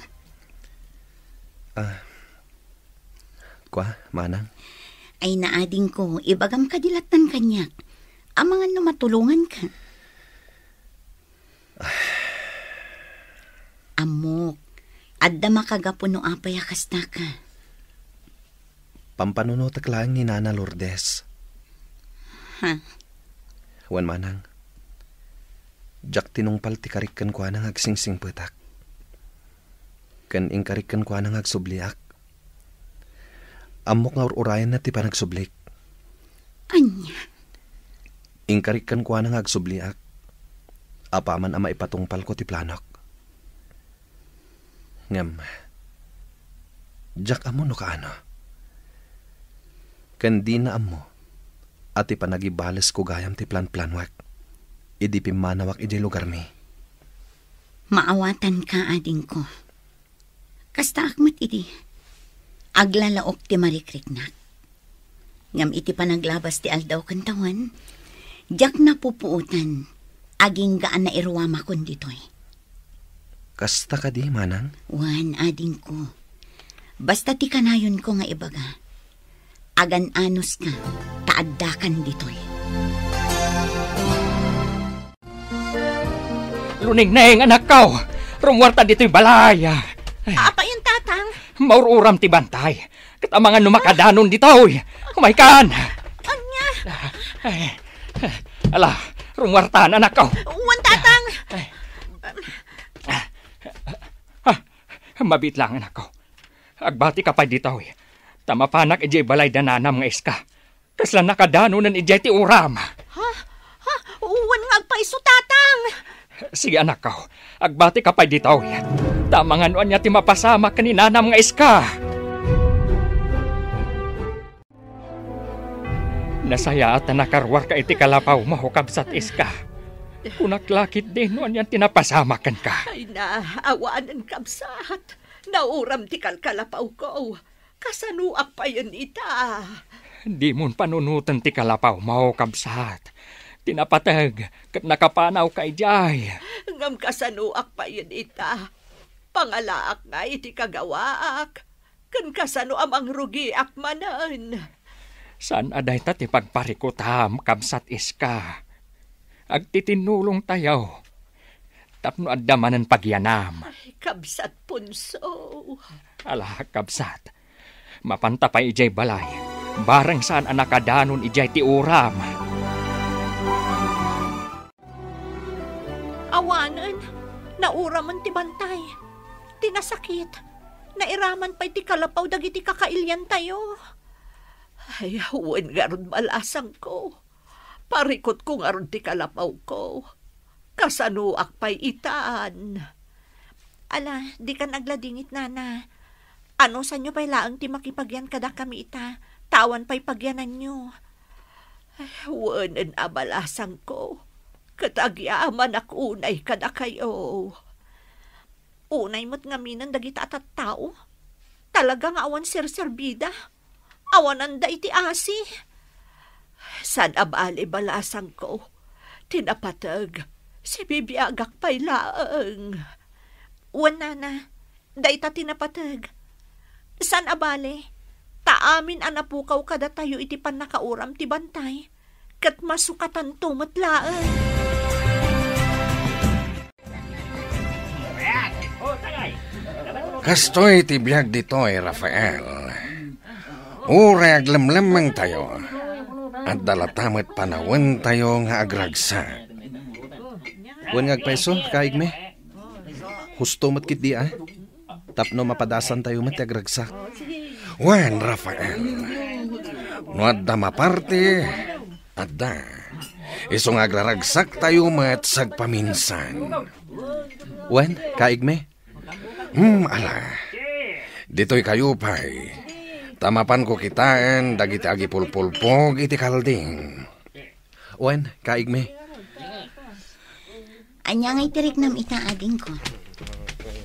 Ah, kua, manang? Ay, naadingko, ibagam kadi lattan kaniak. Amangan no matulonganka. Ammok, adda makagapu no apay a kastaka. Pampanunotek laeng ni Nana Lourdes. Ha? Wen, manang, diak tinungpal ti karik kenkuana nga agsingsingpetak. Ken inkarik kenkuana nga agsubliak. Ammok nga ur-urayanna ti panagsublik. Ania? Inkarik kenkuana nga agsubliak, apaman a maipatungpalko ti planok. Ngem, diak ammo no kaano. Ken dina ammo a ti panagibalesko gayam ti planplanuek idi pimmanawak idiay lugarmi. Maawatanka, adingko. Kastaak met idi aglalaok ti marikriknak. Ngem iti panaglabas ti aldaw ken tawen, diak napupuotan, agingga a nairuamakon ditoy. Kasta kadi, manang? Wen, adingko. Basta ti kanayonko nga ibaga, agan-anoska, ta addakan ditoy. Lunengneng, anakko! Rummuarta ditoy balay! Ay. Apay, tatang? Maur-uram ti bantay. Ket amangan no makadanon ditoy. Umaykan! Ania? Ay. Ala, rummuartan, anakko. Wen, tatang. Ay. Ah, mabiit lang, anakko. Agbatika pay ditoy. Ta mapanak idiay balay da nanam nga iska. Kasla nakadanonen idiay ti uram. Ha? Ha? Wen nga agpayso, tatang! Sige, anakko. Agbatika pay ditoy. Ta amangan no ania ti mapasamak ken ni nanam nga iska. Nasayaat a nakaruarka iti kalapawmo, kabsat iska. Kunak la ketdi no anian ti napasamak kenka. Ay na, awanen, kabsat. Nauram ti kalkalapawko. Kasanoak payen ita? Dimon panunoten ti kalapawmo, kabsat. Ti napateg ket nakapanawka idiay. Ngem kasanoak payen ita? Pangalaak ngay iti kagawaak, ken kasano a mangrugiak manen? Saan a dayta ti pagparikutam, kabsat iska. Agtitinnulongtayo tapno adda manen pagyanam. Ay, kabsat Ponso. Ala, kabsat. Mapanta pay idiay balay. Bareng saan a nakadanon idiay ti uram. Awanen, nauramen ti bantay. Ti nasakit, nairaman pay ti kalapaw dagiti kakailiantayo. Ay, wen ngarud, balasangko. Parikutko ngarud ti kalapawko. Kasanoak pay itan? Ala, dikan agladingit, nana. Anusanyo pay laeng ti makipagyan kadakami ita, ta awan pay pagyananyo. Ay, wen a, balasangko. Ket agyamanak unay kadakayo. Unay met ngaminen dagita a tattao. Talaga nga awan serserbida. Awananda iti asi. Saan a bale, balasangko. Ti napateg, sibibiagak pay laeng. Wen, nana, dayta ti napateg. Saan a bale, ta amin a napukaw kadatayo iti pannakauram ti bantay, ket masukatanto met laeng. Kastoy ti biag ditoy, Rafael. Uray aglemlemmengtayo, adda latta met panawentayo nga agragsak. Wen nga agpayso, kaigmi. Husto met ketdi, a. Tapno mapadasantayo met ti agragsak. Wen, Rafael, no adda maparte, adda. Isu nga agraragsaktayo met sagpaminsan. Wen, kaigmi. Hmm, ala. Ditoykayo pay. Ta mapanko kitaen dagiti agipulpulpog iti kalding. Wen, kaigmi. Ania ngay ti riknam ita, adingko?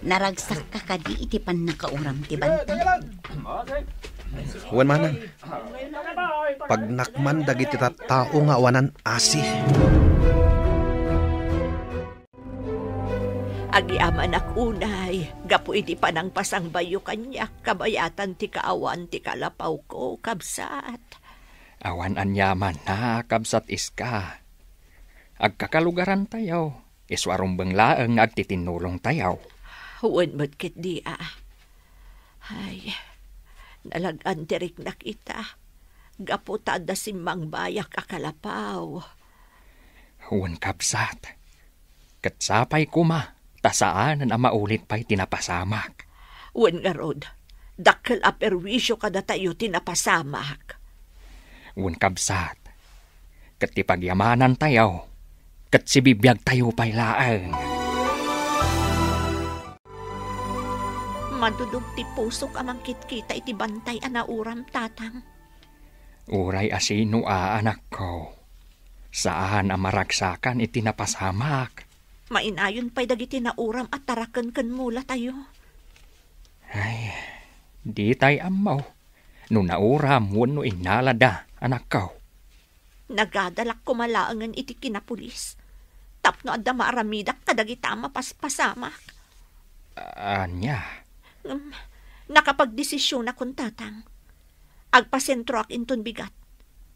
Naragsakka kadi iti pannakauram ti bantay? Wen, manang. Pagnakman dagiti tattao nga awanan asi. Agyamanak unay gapu iti panangpasangbayo kaniak kabayatan ti kaawan ti kalapawko, kabsat. Awan aniamanna, kabsat Iska. Agkakalugarantayo, isu a rumbeng laeng nga agtitinnulongtayo. Wen met ketdi a. Ay, nalag-an ti riknak ita, gapu ta adda simmangbayak a kalapaw. Wen, kabsat. Ket sapay koma, ta saanen a maulit pay ti napasamak. Wen ngarud, dakkel a perwisio kadatayo ti napasamak. Wen, kabsat, ket ti pagyamanantayo, ket sibibiagtayo pay laeng. Madudog ti pusok a mangkitkita iti bantay a nauram, Tatang. Uray a sino a, anakko, saan a maragsakan iti napasamak. Mainayon pay dagiti nauram a taraken ken mulatayo. Ay, ditay ammo no nauram wenno innalada, anakko. Nagadalak koma laengen iti kinapulis tapno adda maaramidak kadagita a mapaspasamak. Ania? Ngem, nakapagdesisionakon, Tatang. Agpasentroak inton bigat,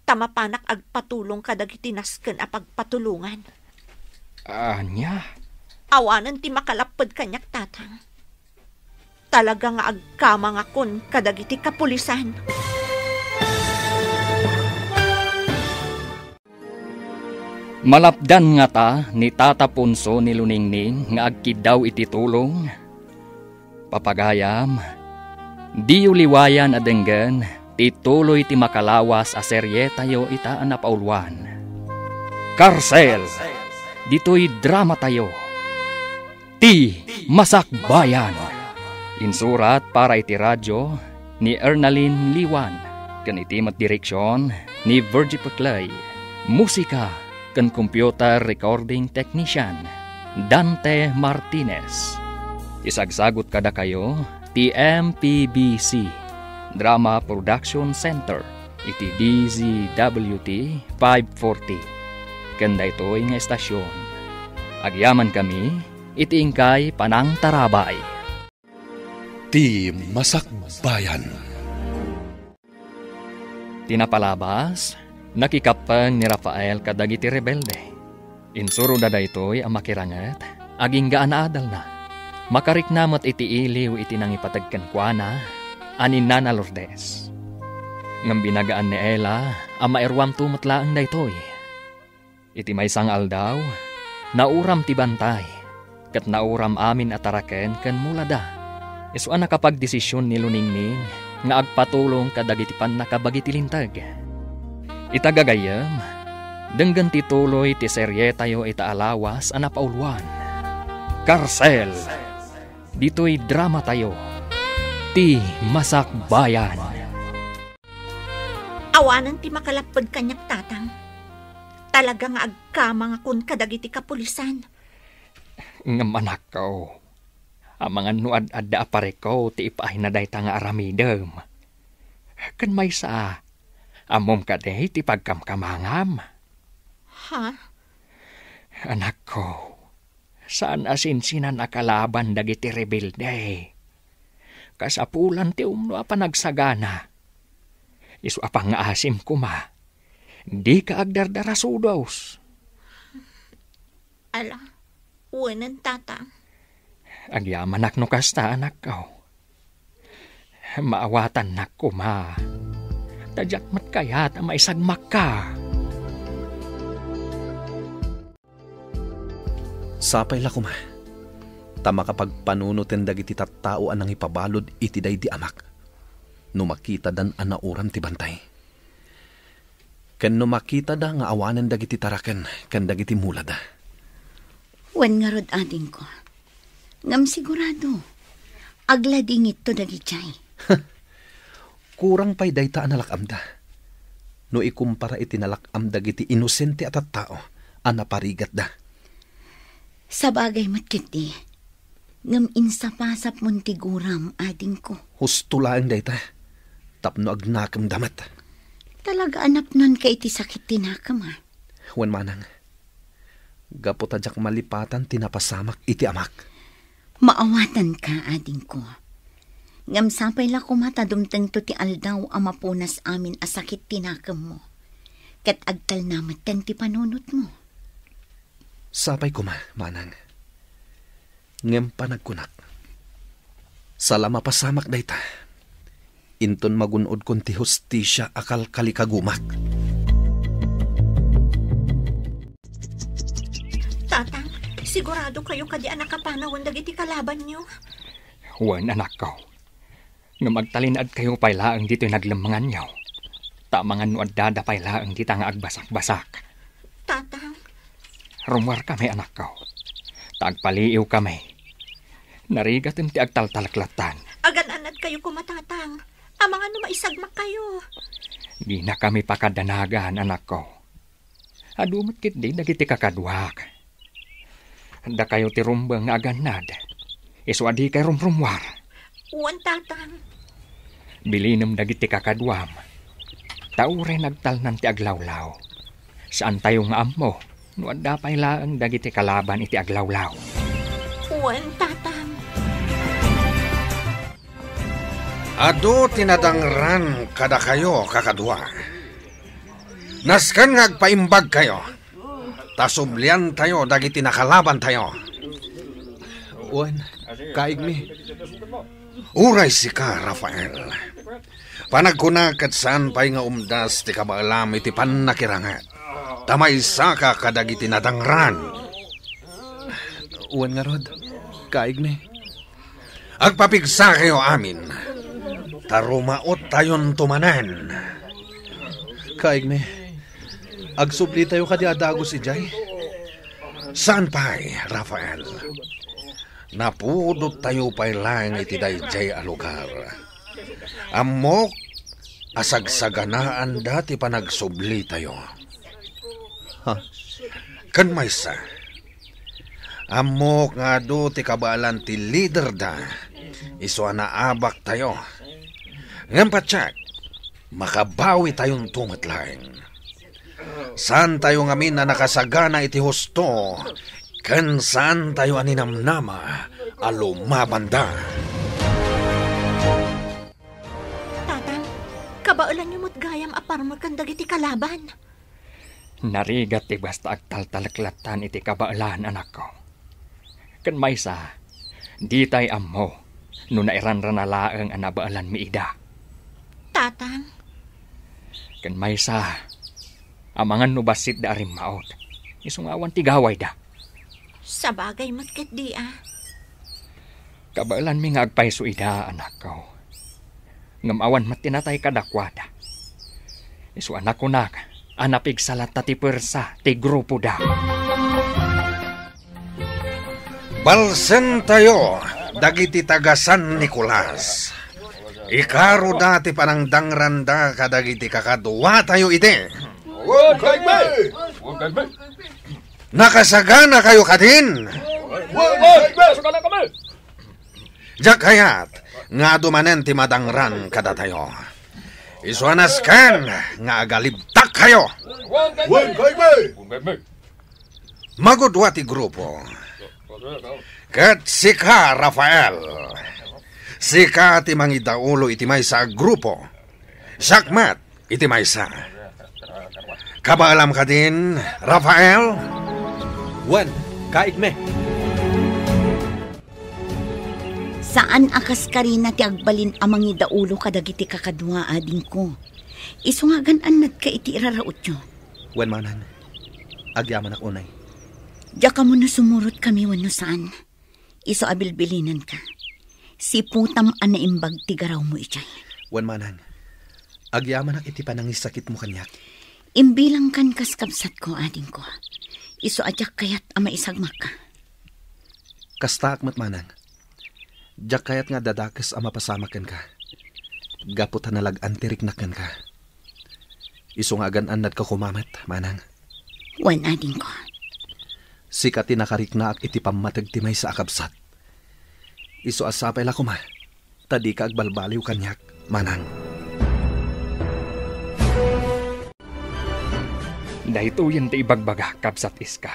ta mapanak agpatulong kadagiti nasken a pagpatulongan. Ania? Awanen ti makalapped kaniak, Tatang. Talaga nga agkamangakon kadagiti kapulisan. Malapdan ngata ni Tata Ponso ni Luningning nga agkiddaw iti tulong? Papagayam, diyo liwayan a denggen ti tuloy ti makalawas a serietayo ita a napauluan. Karsel! Ditoy dramatayo. Ti Masakbayan. Insurat para iti radyo ni Ernalyn Liwan, ken iti met direksion ni Virgie Peclay. Musika ken computer recording technician, Dante Martinez. Isagsagut kadakayo ti M P B C Drama Production Center iti D Z W T five forty. Ken daytoy nga estasyon, agyamankami iti inkay panangtarabay. Ti Masakbayan. Ti napalabas, nakikappeng ni Rafael kadagiti rebelde. Insuroda daytoy a makiranget, agingga a naadalna. Makarikna met iti iliw iti nangipateg kenkuana a ni Nana Lourdes. Ngem binagaan ni Ella a mairuamto met laeng daytoy. Iti maysa nga aldaw, nauram ti bantay, ket nauram amin a taraken ken mulada. Isu a nakapagdesision ni Luningning nga agpatulong kadagiti pannakabagi ti linteg. Ita gagayyem, denggen ti tuloy ti serietayo ita a lawas a napauluan. Karsel! Ditoy dramatayo, Ti Masakbayan. Awanen ti makalapped kaniak, Tatang. Talaga nga agkamangakon kadagiti kapulisan. Ngem anakko, amangan no ad-adda a parikut ti ipaayna dayta nga aramidem. Ken maysa, ammom kadi ti pagkamkamangam? Ha? Anakko, saan a sinsinan a kalaban dagiti rebelde. Kasapulan ti umno a panagsagana. Isu a pangngaasim koma, dika agdardarasudos. Ala, wenen, Tata. Agyamanak no kasta, anakko. Maawatannak koma. Ta diak met kayat a maisagmakka. Sapay la koma, ta makapagpanunoten dagiti tattao a nangipabalud iti daydi amak, no makitadan a nauram ti bantay. Ken no makitada nga awanen dagiti taraken ken dagiti mulada. Wen ngarud, adingko. Ngem sigurado, agladingitto dagidiay. Kurang pay dayta a nalak-amda. No ikumpara iti nalak-am dagiti inosente a tattao a naparigatda. Sabagay met ketdi, ngem insapasapmon ti guram, adingko. Husto laeng dayta, tapno agnakemda met. Talaga a napnonka iti sakit ti nakem, a? Wen manang, gapu ta diak malipatan ti napasamak iti amak. Maawatanka, adingko. Ngem sapay la koma ta dumtengto ti aldaw a mapunas amin a sakit ti nakemmo, ket agtalna metten ti panunotmo. Sapay koma, manang. Ngem panagkunak, sala mapasamak dayta, inton magun-odkon ti hustisia a kalkalikagumak. Tatang, sigurado kayo kadi a nakapanawen dagiti kalabanyo? Wen, anakko. Ngem agtalinaedkayo pay laeng ditoy naglemmenganyo. Ta amangan no addada pay laeng dita nga agbasakbasak. Tatang. Rummuarkami, anakko. Ta agpaliiwkami. Narigatem ti agtaltalek lattan. Ayo koma, Tatang. Amangan no maisagmakkayo. Dinakami pakadanagan, anakko. Adu met ketdi dagiti kakaduak. Dakayo ti rumbeng nga agannad. Isu a dikay rumrummuar. Wen, Tatang. Bilinem dagiti kakaduam. Ta uray nagtalnan ti aglawlaw, saantayo nga ammo no adda pay laeng dagiti kalaban iti aglawlaw. Wen, Tatang. Adu ti nadangran kadakayo, kakadua. Nasken nga agpaimbagkayo, ta subliantayo dagiti nakalabantayo. Wen, kaigmi. Uray sika, Rafael. Panagkuna ket saan pay nga umdas ti kabaelam iti pannakiranget. Ta maysaka kadagiti nadangran. Wen ngarud, kaigmi. Agpapigsakayo amin, ta rumaottayonto manen. Kaigmi, agsublitayo kadi a dagus idiay? Saan pay, Rafael. Napudottayo pay laeng iti daydiay a lugar. Ammok a sagsaganaanda ti panagsublitayo. Ha? Ken maysa, ammok nga adu ti kabaelan ti liderda, isu a naabaktayo. Ngem patiek, makabawitayonto met laeng. Saantayo ngamin a nakasagana iti husto, ken saantayo a ninamnama a lumabanda. Tatang, kabaelanyo met gayam a parmek ken dagiti kalaban. Narigat ti basta agtaltalek lattan iti kabaelan, anakko. Ken maysa, ditay ammo no nairanrana laeng a nabaelanmi ida. Tatang. Ken maysa, amangan no bassitda a rimmaut, isu nga awan ti gawayda. Sabagay met ketdi a. Kabaelanmi nga agpayso ida, anakko. Ngem awan met ti natay kadakuada. Isu a nakunak a napigsa latta ti puersa ti grupoda. Balsentayo dagiti taga San Nicolas. Ikaroda ti panangdangranda kadagiti kakaduatayo iti. Wen, kaigmi! Wen, kaigmi! Nakasaganakayo kadin? Wen, wen, wen, sagana kami! Diak kayat nga adu manen ti madangran kadatayo. Isu a nasken nga agalibtakkayo. Wen, kaigmi! Magudua ti grupo. Ket sika, Rafael, sika ti mangidaulo iti maysa a grupo. Siak met iti maysa. Kabaelam kadin, Rafael? Wen, kaigmi. Saan a kas karina ti agbalin a mangidaulo kadagiti kakadua, adingko. Isu nga agan-annatka iti irarautyo. Wen, manang. Agyamanak unay. Diak ammo no sumurotkami wenno saan. Isu a bilbilinenka. Siputam a naimbag ti garawmo idiay. Wen, manang. Agyamanak iti panangisakitmo kaniak. Imbilangkan kas kabsatko, adingko. Isu a diak kayat a maisagmakka. Kastaak met, manang. Diak kayat nga adda dakes a mapasamak kenka. Gapu ta nalag-an ti riknak kenka. Isu nga agan-annadka koma met, manang. Wen, adingko. Sika ti nakariknaak iti pammateg ti maysa a kabsat. Isu a sapay la koma, ta dika agbalbaliw kaniak, manang. Daytoyen ti ibagbagak, kabsat Iska.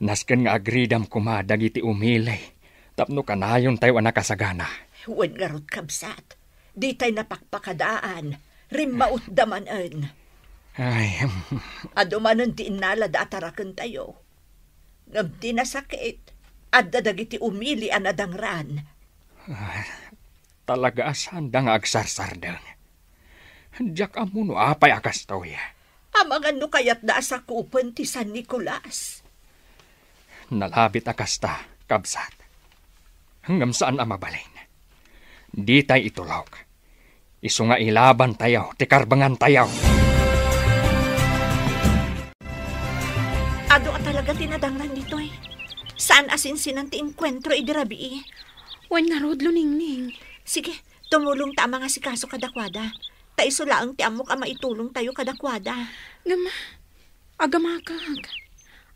Nasken nga agridam koma dagiti umili tapno kanayontayo a nakasagana. Wen ngarud, kabsat, ditay napakpakadaan, rimmautda manen. Ay. Adu manen ti innalada a tarakentayo. Ngem ti nasakit, adda dagiti umili a nadangran. Ah, talaga a saanda nga agsarsardeng. Diak ammo no apay a kastoy. Amangan no kayatda a sakupen ti San Nicolas. Nalabit a kasta, kabsat. Ngem saan a mabalin. Ditay itulok. Isu nga ilabantayo ti karbengantayo. Adu a talaga ti nadangran ditoy. Saan a sinsinan ti enkuentro idi rabii. Wen ngarud, Luningning. Sige, Tumulongta a mangasikaso kadakuada. Ta isu laeng ti ammok a maitulongtayo kadakuada. Ngem, agamakak.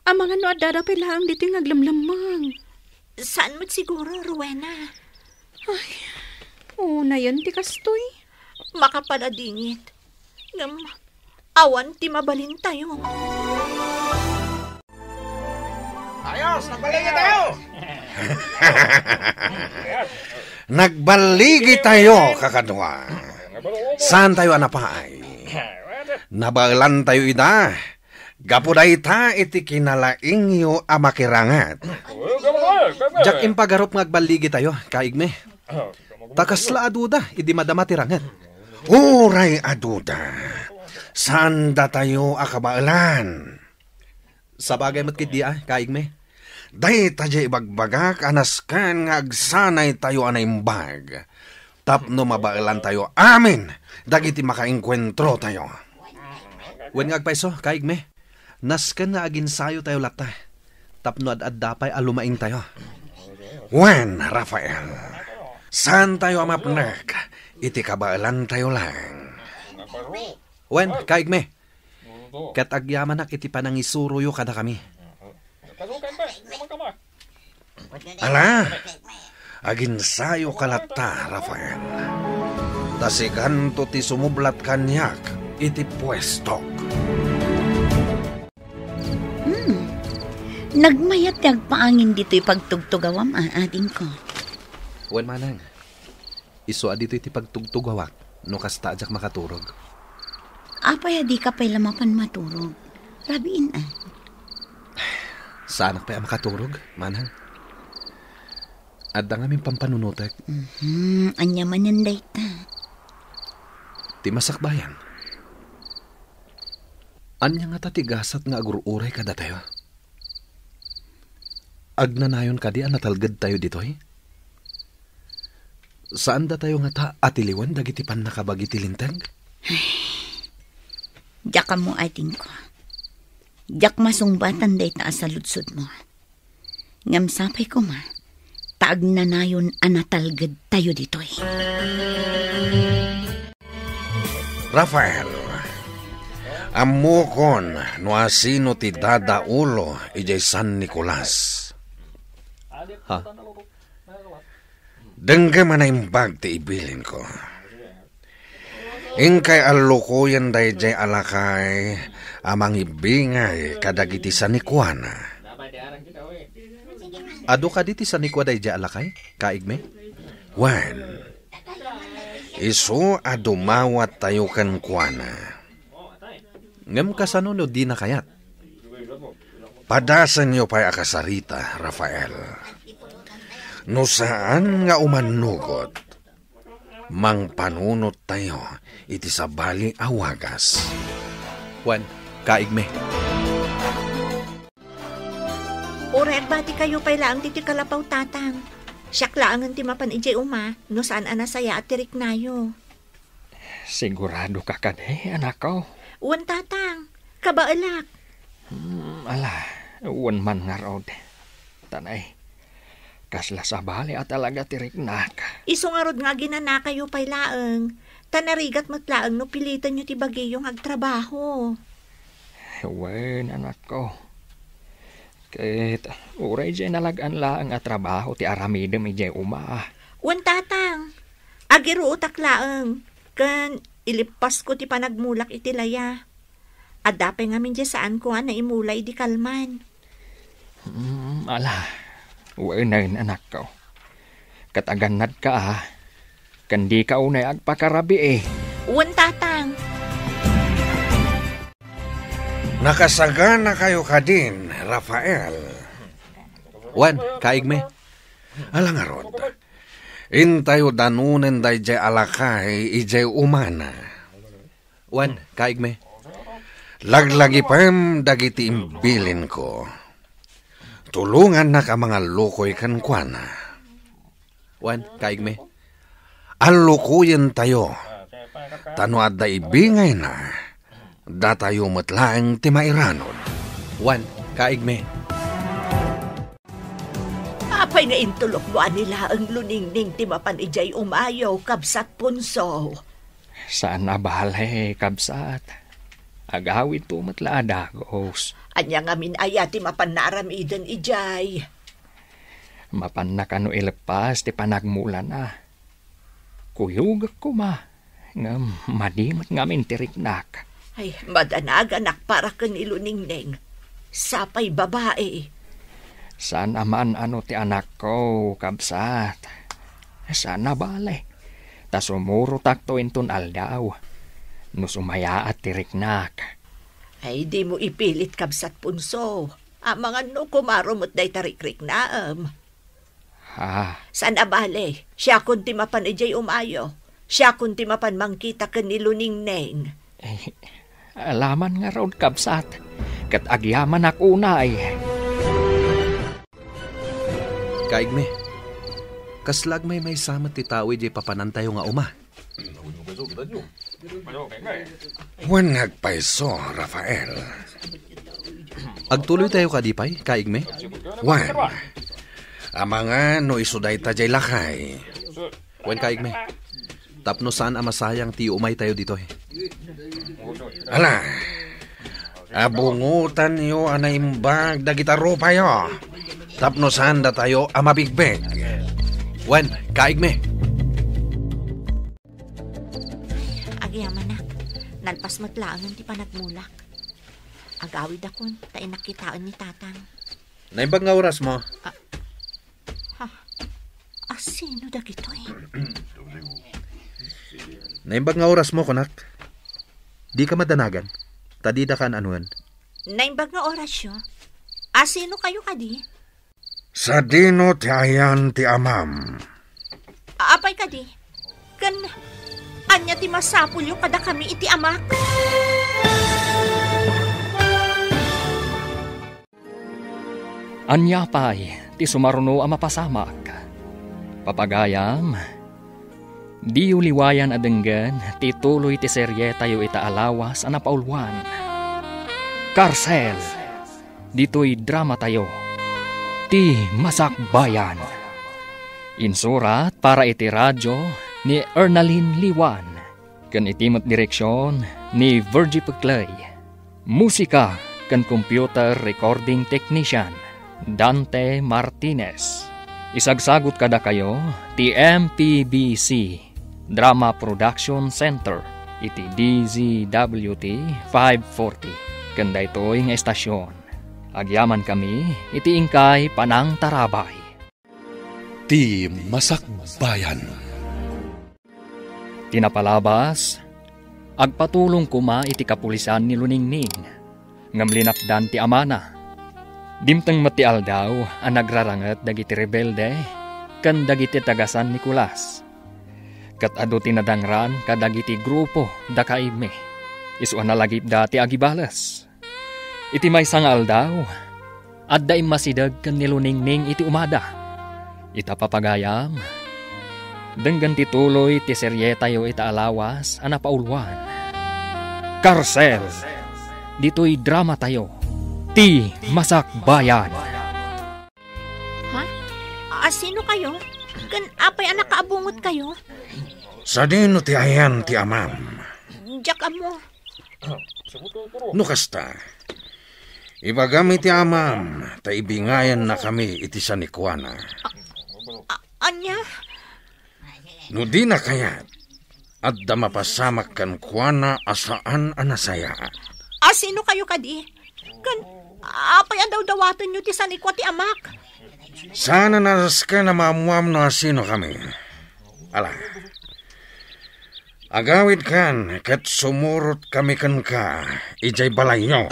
Amangan no addada pay laeng ditoy nga aglemlemmeng. Saan met siguro, Rowena? Ay, unayen ti kastoy. Makapaladingit. Ngem, awan ti mabalintayo. Ayos, nagballigi tayo. Nagballigi tayo, kakadua. Saantayo a napaay? Nabaelantayo ida. Gapu dayta iti kinalaingyo a makiranget. Diak impagarup nga agballigi tayo, kaigmi. Ta kasla a duda idi madama ti ranget. Uray a duda, saan datayo a kabaelan. Sabagay met ketdi a, kaigmi. Dayta diay ibagbagak a nasken nga agsanaytayo a naimbag tapno mabaelantayo amin dagiti makaengkuentrotayo. Wen nga agpayso, kaigmi, nasken nga aginsayotayo latta tapno ad-adda pay a lumaingtayo. Wen, Rafael, saantayo a mapnek iti kabaelantayo laeng. Wen, kaigmi, ket agyamanak iti panangisuroyo kadakami. Ala, aginsayoka latta, Rafael. Ta siganto ti sumublat kaniak iti puestok. Hmm. Nagmayat ti agpaangin ditoy pagtugtugawam, a, adingko. Wen manang. Isu a ditoy ti pagtugtugawak no kasta a diak makaturog. Apay a dika pay la mapan maturog? Rabiin a. Saanak pay a makaturog, manang. Adda ngamin pampanunotek. Mhm, ania manen dayta? Ti masakbayan. Ania ngata ti gasat nga agur-uray kadatayo? Agnanayon kadi a natalgedtayo ditoy? Saan datayo ngata a tiliwen dagiti pannakabagi ti Linteg? Diak ammo, adingko. Diak masungbatan dayta a saludsodmo. Ngem sapay koma, ta agnanayon a natalgedtayo ditoy. Rafael, ammokon no asino ti dadaulo idiay San Nicolas. Ha? Denggem a naimbag ti ibilinko. Inkay allukoyen daydiay a lakay a mangibingay kadagiti sanikuana. Adu kadi ti sanikua daydiay a lakay, kaigmi? Wen, isu a dumawattayo kenkuana. Ngem kasano no dina kayat? Padasenyo pay a kasarita, Rafael. No saan nga umannugot, mangpanunottayo iti sabali a wagas. Wen, kaigmi. Uray agbatikayo pay laeng ditoy kalapaw, Tatang. Siak laengen ti mapan idiay uma, no saan a nasayaat ti riknayo. Siguradoka kadi, anakko? Wen, Tatang. Kabaelak. Hmm, ala, wen man ngarud. Tanay, kasla sabali a talaga ti riknak. Isu ngarud nga aginanakayo pay laeng, ta narigat met laeng no pilitenyo ti bagiyo nga agtrabaho. Wen, anakko. Ket uray diay nalag-an laeng a trabaho ti aramidem idiay uma. Wen, Tatang, agiruotak laeng, ken ilippasko ti panagmulak iti laya. Adda pay ngamin diay saanko a naimula idi kalman. Mm, ala, wen, anakko. Ket agannadka, a, ken dika unay agpakarabii. Wen, Tatang. Nakasaganakayo kadin, Rafael? Wen, kaigmi. Ala ngarud, intayo danunen daydiay a lakay idiay umana. Wen, kaigmi. Laglagipem dagiti imbilinko. Tulongannak a mangallukoy kenkuana. Wen, kaigmi. Allukoyentayo, ta no adda ibingayna, datayo met laeng ti mairanud. Wen, kaigmi. Apay Ay, naintulokmo a ni laeng luningning ti mapan idiay umayo, Kabsat Punso. Saan a bale, kabsat. Agawidto met la a dagus. Ania ngamin aya ti mapan naaramiden idiay? Mapanna kano ileppas ti panagmulana. Kuyogek koma, ngem madi met ngamin ti riknak. Ay, madanaganak para ken ni Luningning. Sapay babai. Saan a maan-ano ti anakko, kabsat. Saan a bale. Ta sumurotakto inton aldaw. No sumayaat ti riknak. Ay, dimo ipilit, Kabsat Punso. Amangan no kumaro met dayta rikriknaem. Ah. Saan a bale, siakon ti mapan idiay umayo. Siakon ti mapan mangkita ken ni Luningning. Eh, alaman ngarud, kabsat. Ket agyamanak unay. Kaigmi, kasla agmaymaysa met ti tao idiay papanantayo nga uma? Wen nga agpayso, Rafael. Agtuloytayo kadi pay, kaigmi? Wen. Amangan no isu dayta diay lakay. Wen, kaigmi. Tapno saan a masayang ti umaytayo ditoy. Ala, abungotanyo a naimbag dagita rupayo. Tapno saan datayo a mabigbeg. Wen, kaigmi. Agyamanak, nalpas met laengen ti panagmulak. Agawidakon, ta innak kitaen ni Tatang. Naimbag nga orasmo? Ah, ha? Asino dagitoy? Naimbag nga orasmo, kunak. Dika madanagan, ta didaka an-anoen. Naimbag nga orasyo? Asino kayo kadi? Sadino ti ayan ti amam? Apay kadi? Ken ania ti masapulyo kadakami iti amak? Ania pay ti sumaruno a mapasamak? Papagayam, diyo liwayan a denggen ti tuloy ti serietayo ita a lawas a napauluan. Karsel! Ditoy dramatayo, Ti Masakbayan. Insurat para iti radyo ni Ernalyn Liwan, ken iti met direksion ni Virgie Peclay. Musika ken computer recording technician, Dante Martinez. Isagsagut kadakayo ti M P B C Drama Production Center iti D Z W T five forty. Ken daytoy nga estasion, agyamankami iti inkay panangtarabay. Ti Masakbayan. Ti napalabas, agpatulong koma iti kapulisan ni Luningning, ngem linapdan ti amana. Dimteng met ti aldaw a nagraranget dagiti rebelde ken dagiti taga San Nicolas. Ket adu ti nadangran kadagiti grupo da kaimi. Isu a nalagipda ti agibales. Iti maysa nga aldaw, adda immasideg ken ni Luningning iti umada. Ita papagayam, denggen ti tuloy ti serietayo ita a lawas a napauluan. Karsel! Ditoy dramatayo, Ti Masakbayan. Ha? Asino kayo? Ken apay a nakaabungot kayo? Sadino ti ayan ti amam? Diak ammo. No kasta, ibagam iti amam, ta ibingayannakami iti sanikuana. A-, ania? No dina kayat, adda mapasamak kenkuana a saan a nasayaat. Asino kayo kadi? Ken apay a dawdawatenyo ti sanikua ti amak? Saan a nasken a maammuam no asino kami. Ala, agawidkan ket sumurot kami kenka idiay balayyo.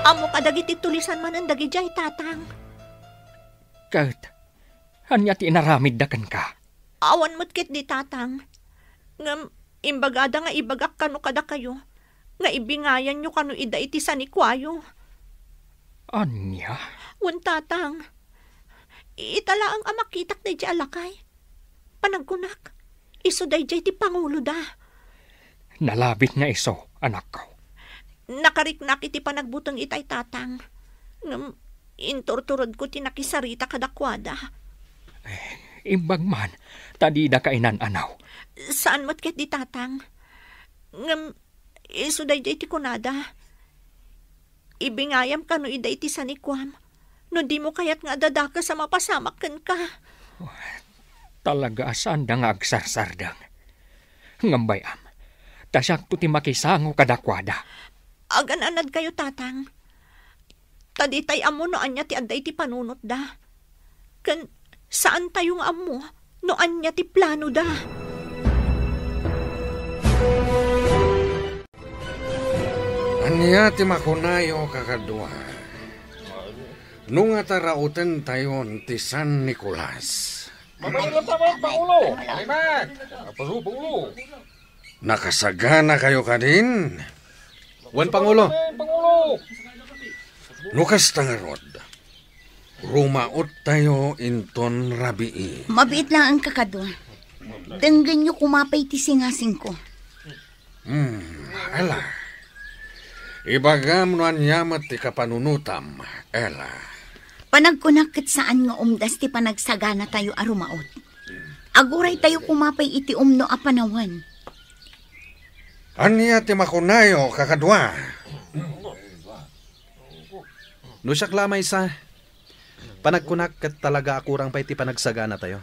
Ammo kadagiti tulisan manen dagidiay, Tatang. Ket ania ti inaramidda kenka? Awan met ketdi, Tatang. Ngem imbagada nga ibagak kano kadakayo nga ibingayanyo kano ida iti sanikuayo. Ania? Wen, Tatang. Ita laeng a makitak daydiay a lakay. Panagkunak, isu daydiay ti panguloda. Nalabit nga isu, anakko. Nakariknak iti panagbuteng itay, Tatang. Ngem Inturturedko ti nakisarita kadakuada. Eh, imbag man, ta dida kainan-anaw. Saan met ket di, Tatang. Ngem, isu daydiay ti kunada, "Ibingayam kano ida iti sanikuam, no dimo kayat nga adadakes a mapasamak kenka." Talaga a saanda nga agsarsardeng. Ngem bay-am, ta siakto ti makisango kadakuada. Agan-anadkayo, Tatang. Ta ditay ammo no ania ti adda iti panunotda. Ken saantayo nga ammo no ania ti planoda. Ania ti makunayo, kakadua? No nga tarautentayon ti San Nicolas. Mabalin latta met, Pangulo. Alimek. Apaso, Pangulo. Nakasaganakayo kadin? Wen, Pangulo. Wen, Pangulo. No kasta ngarud, rumaottayo inton rabii. Mabiit laeng, kakadua. Denggenyo koma pay ti singasingko. Hmm, Ella. Ibagam no ania met ti kapanunotam, Ella. Panagkunak ket saan nga umdas ti panagsaganatayo a rumaot. Aguraytayo koma pay iti umno a panawen. Ania ti makunayo, kakadua? No siak la maysa, panagkunak ket talaga a kurang pay ti panagsaganatayo.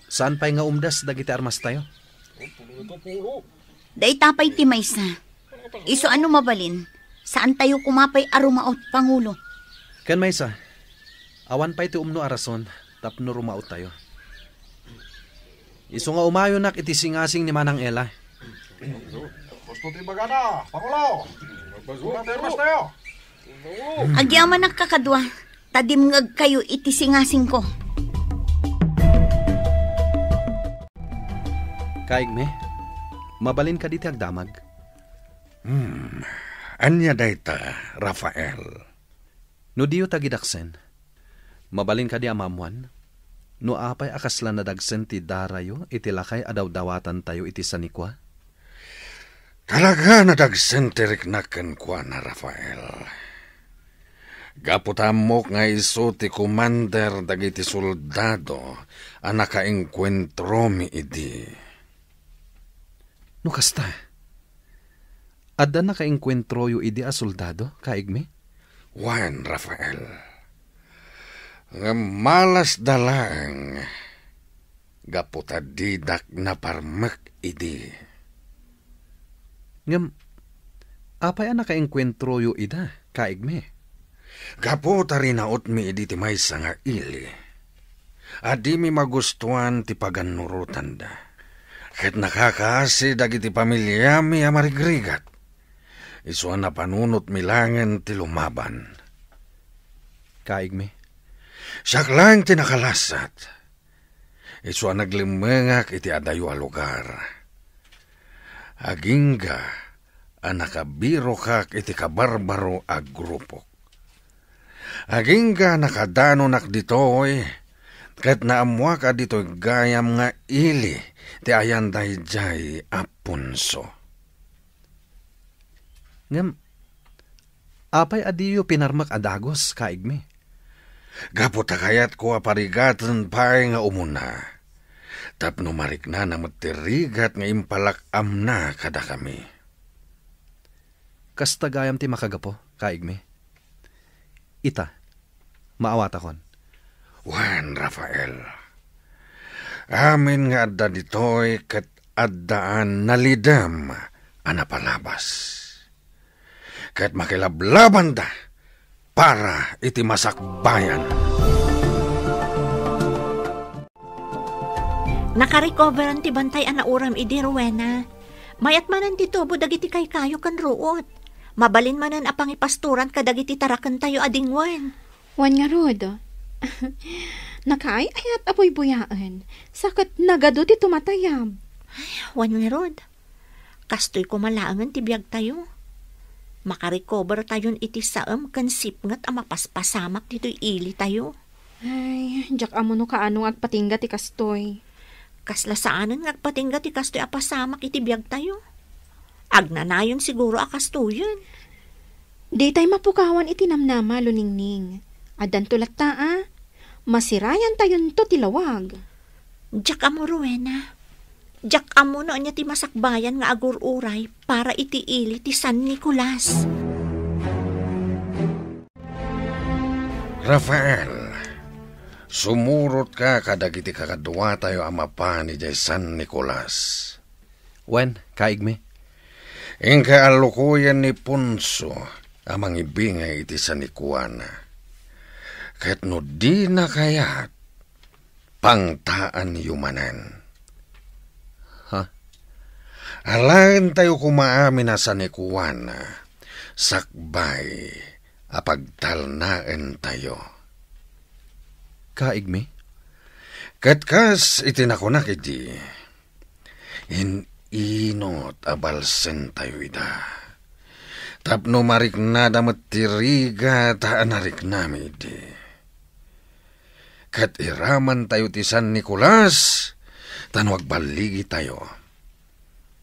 Saan pay nga umdas dagiti armastayo? Dayta pay ti maysa. Isu a no mabalin, saantayo koma pay a rumaot, Pangulo. Ken maysa, awan pay ti umno a rason tapno rumaottayo. Isu nga umayonak iti singasing ni Manang Ella. Gusto ti bagana, Pangulo. Gusto ti armastayo. Agyamanak, kakadua, ta dimngegkayo iti singasingko. Kaigmi, mabalin kadi ti agdamag? Hmm, ania dayta, Rafael? No diyo tagidaksen, mabalin kadi a maammoan no apay a kasla nadagsen ti darayo iti lakay a dawdawatantayo iti sanikua? Talaga nadagsen ti riknak kenkuana, Rafael. Gapu ta ammok nga isu ti komander dagiti soldado a nakaengkuentromi idi. No kasta, adda nakaengkuentroyo idi a soldado, kaigmi? Wen, Rafael. Ngem malasda laeng gapu ta didak naparmek idi. Ngem apay a nakaengkuentroyo ida, kaigmi? Gapu ta rinautmi idi ti maysa nga ili a dimi magustuan ti pagannurotanda, ket nakakaasi dagiti familiami a marigrigat. Isu a napanunotmi laengen ti lumaban. Kaigmi? Siak laeng ti nakalasat. Isu a naglemmengak iti adayo a lugar. Agingga a nakabirokak iti kabarbaro a grupok. Agingga a nakadanonak ditoy, ket naammoak a ditoy gayam nga ili ti ayan daydiay a punso. Ngem, apay a diyo pinarmek a dagus, kaigmi? Gapu ta kayatko a parigaten pay nga umuna, tapno mariknana met ti rigat nga impalak-amna kadakami. Kasta gayam ti makagapu, kaigmi? Ita, maawatakon. Wen, Rafael, amin nga adda ditoy ket addaan nalidem a napalabas. Ket makilablabanda para iti masakbayan. Nakarecoveran ti bantay a nauram idi, Rowena. Mayat manen ti tubo dagiti kaykayo ken ruot. Mabalin manen a pangipastoran kadagiti tarakentayo a dingwen. Wen ngarud, nakaay-ayat a buybuyaen, sa ket nagadu ti tumatayab. Wen ngarud, kastoy koma laengen ti biagtayo. Makarecovertayon iti saem ken sipnget a mapaspasamak ditoy ilitayo. Ay, diak ammo no kaano nga agpatingga ti kastoy. Kasla saanen nga agpatingga ti kastoy a pasamak iti biagtayo. Agnanayon siguro a kastoyen. Ditay mapukawan iti namnama, Luningning. Addanto latta a, masirayantayonto ti lawag. Diak ammo, Rowena. Diak ammo no ania ti masakbayan nga agur-uray para iti ili ti San Nicolas. Rafael, sumurotka kadagiti kakaduatayo a mapan idiay San Nicolas. Wen, kaigmi. Inka a lukoyen ni Ponso a mangibingay iti sanikuana. Ket no dina kayat, pangtaanyo manen. Ha? Alaentayo koma amin a sanikuana, sakbay a pagtalnaentayo. Kaigmi? Ket kas iti nakunak idi, in-inot a balsentayo ida. Tapno mariknada met ti rigat a nariknami idi. Ket iramantayo ti San Nicolas, ta no agballigitayo,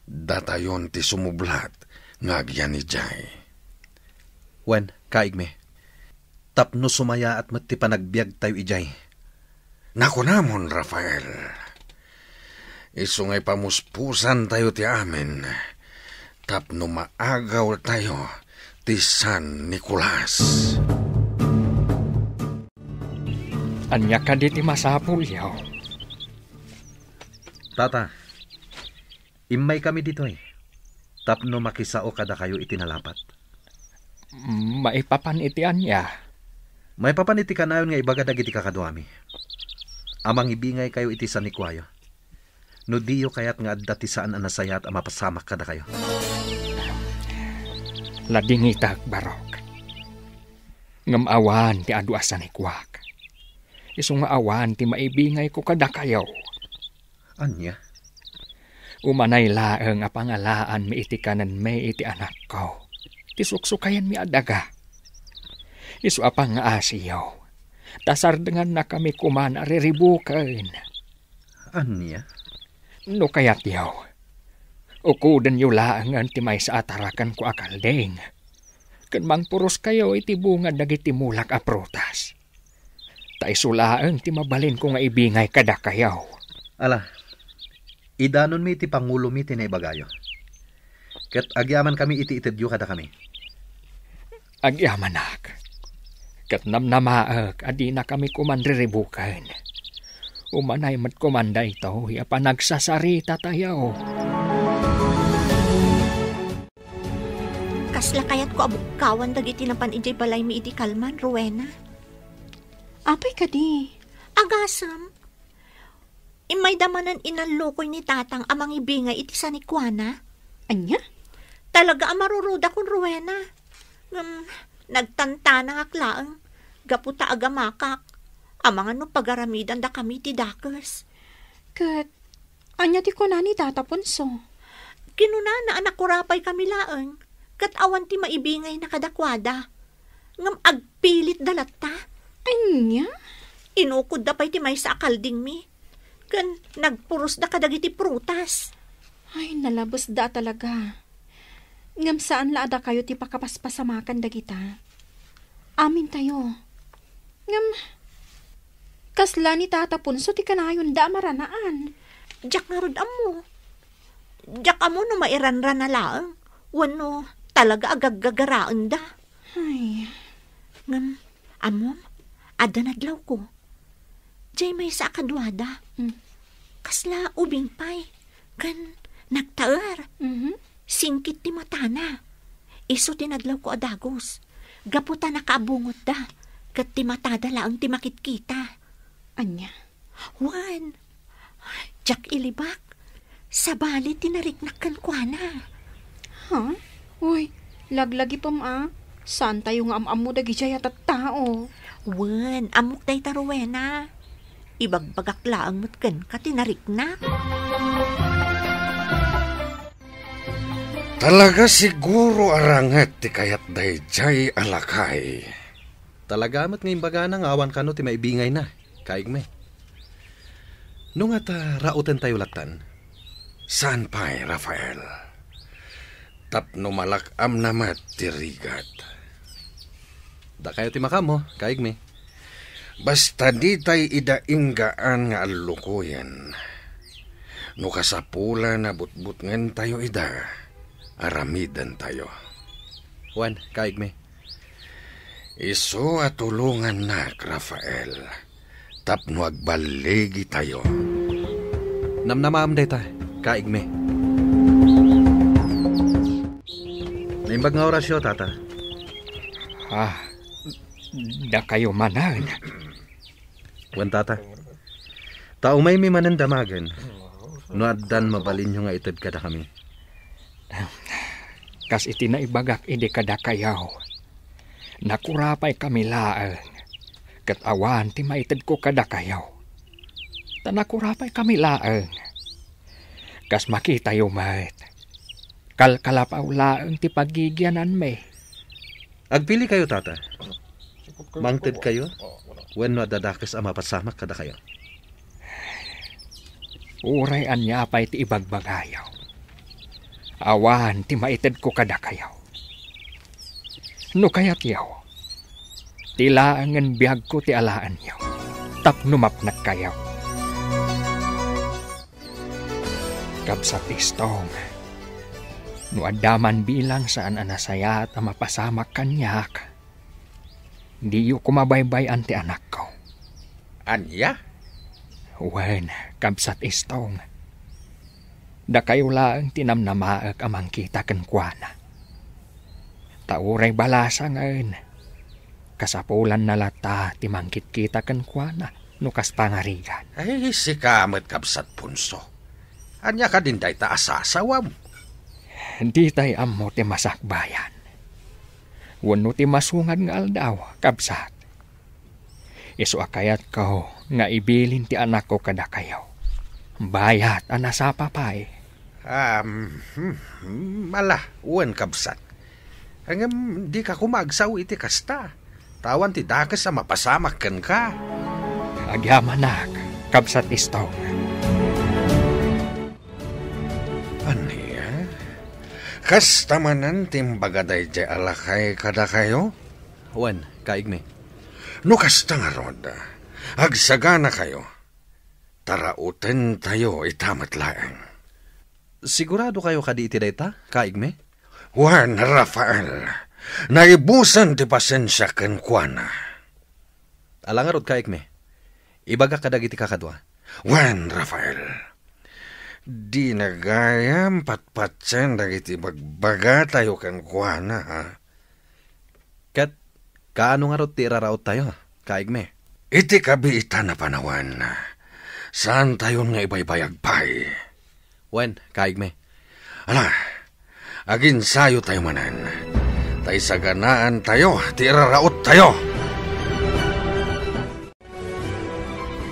datayon ti sumublat nga agyan idiay. Wen, kaigmi, tapno sumayaat met ti panagbiagtayo idiay. Nakunamon, Rafael, isu nga ipamuspusantayo ti amin tapno maagawtayo ti San Nicolas. Ania kadi ti masapulyo? Tata, immaykami ditoy tapno makisao kadakayo iti nalapat. Maipapan iti ania? Maipapan iti kanayon nga ibaga dagiti kakaduami a mangibingaykayo iti sanikuayo. No diyo kayat nga adda ti saan a nasayaat a mapasamak kadakayo. Ladingitak, Barok. Ngem awan ti adu a sanikuak. Isu nga awan ti maibingayko kadakayo. Ania? Umanay laeng a pangalaanmi iti kanenmi iti anakko, ti suksukayanmi a daga. Isu a pangngaasiyo, ta sardengannakami koman a riribuken. Ania? No kayatyo, ukudenyo laengen ti maysa a tarakenko a kalding, ken mangpuroskayo iti bunga dagiti mulak a prutas. Ta isu laeng ti mabalinko nga ibingay kadakayo. Ala, idanonmi iti pangulomi ti naibagayo. Ket agyamankami iti itedyo kadakami. Agyamanak. Ket namnamaek a dinakami koman riribuken. Umanay met koman daytoy a panagsasarita tayo. Kasla kayatko a bukkawan dagiti napan idiay balaymi idi kalman, Rowena. Apay kadi? Agasem. Immayda manen inallukoy ni Tatang a mangibingay iti sanikuana. Ania? Talaga a marurudakon, Rowena. Ngem, nagtantanangak laeng, gapu ta agamakak. Amangan no pagaramidandakami ti dakes. Ket, ania ti kuna ni Tata Ponso? Kinunana a nakurapaykami laeng, ket awan ti maibingayna kadakuada. Ngem agpilitda latta. Ania? Inukodda pay ti maysa a kaldingmi, ken nagpurosda kadagiti prutas. Ay, nalabesda a talaga. Ngem saan la a dakayo ti pakapaspasamakan dagita. Amintayo. Ngem, kasla ni Tata Ponso ti kanayonda a maranaan? Diak ngarud ammo. Diak ammo no mairanrana laeng, wenno talaga a gaggagaraenda. Ay. Ngem, ammom, adda nadlawko. Diay maysa a kaduada. Hmm. Kasla ubing pay, ken nagtaer. Mhm. Singkit ti matana. Isu ti nadlawko a dagus. Gapu ta nakaabungotda, ket ti matada laeng ti makitkita. Ania? Wen, diak ilibak. Sabali ti nariknak kenkuana. Ha? Uy, laglagipem a. Saantayo nga am-ammo dagidiay a tattao. Wen, ammok dayta, Rowena. Ibagbagak laeng met kenka ti nariknak. Talaga siguro a ranget ti kayat daydiay a lakay. Talaga met nga imbagana nga awan kano ti maibingayna, kaigmi. No ngata, rautentayo lattan? Saan pay, Rafael. Tapno malak-amna met ti rigat. Dakayo ti makaammo, kaigmi. Basta ditay ida inggaan nga allukoyen. No kasapulan a butbutngentayo ida, aramidentayo. Wen, kaigmi. Isu a tulongannak, Rafael, tapno agballigitayo. Namnamaem dayta, kaigmi. Naimbag nga orasyo, Tata. Ah, dakayo manen. Wen, Tata. Ta umaymi manen damagen, no addan mabalinyo nga ited kadakami. Kas iti naibagak idi kadakayo, nakurapaykami laeng, ket awan ti maitedko kadakayo. Ta nakurapaykami laeng. Kas makitayo met, kalkalapaw laeng ti pagigiananmi. Agpilikayo, Tata. Mangtedkayo wenno adda dakes a mapasamak kadakayo? Uray ania pay ti ibagbagayo, awan ti maitedko kadakayo. No kayatyo, ti laengen biagko ti alaenyo tapno mapnekkayo. Kabsat Istong, no adda man bilang saan a nasayaat a mapasamak kaniak, diyo koma baybay-an ti anakko. Ania? Wen, Kabsat Istong, dakayo laeng ti namnamaek a mangkita kenkuana. Ta uray balasangen, kasapulanna latta ti mangkitkita kenkuana no kas pangarigan. Ay, sika met, Kabsat Ponso. Ania kadin dayta a sasawam? Ditay ammo ti masakbayan wenno ti masungad nga aldaw, kabsat. Isu a kayatko nga ibilin ti anakko kadakayo, bayat a nasapa pay. Um, hmm, hmm, ala, wen, kabsat. Ngem dika koma agsao iti kasta. Ta awan ti dakes a mapasamak kenka. Agyamanak, Kabsat Istong. Ania? Kasta manen ti imbaga daydiay a lakay kadakayo? Wen, kaigmi. No kasta ngarud, agsaganakayo. Tarautentayo ita met laeng. Siguradokayo kadi iti dayta, kaigmi? Wen, Rafael, naibusen ti pasensiak kenkuana. Ala ngarud, kaigmi. Ibagak kadagiti kakadua. Wen, Rafael, dina gayam patpatien dagiti bagbagatayo kenkuana, ha? Ket kaano ngarud ti iraraottayo, kaigmi? Iti kabiitan a panawen, saantayon nga ibaybayag pay. Wen, kaigmi. Ala, aginsayotayo manen, ta isaganaantayo ti iraraottayo.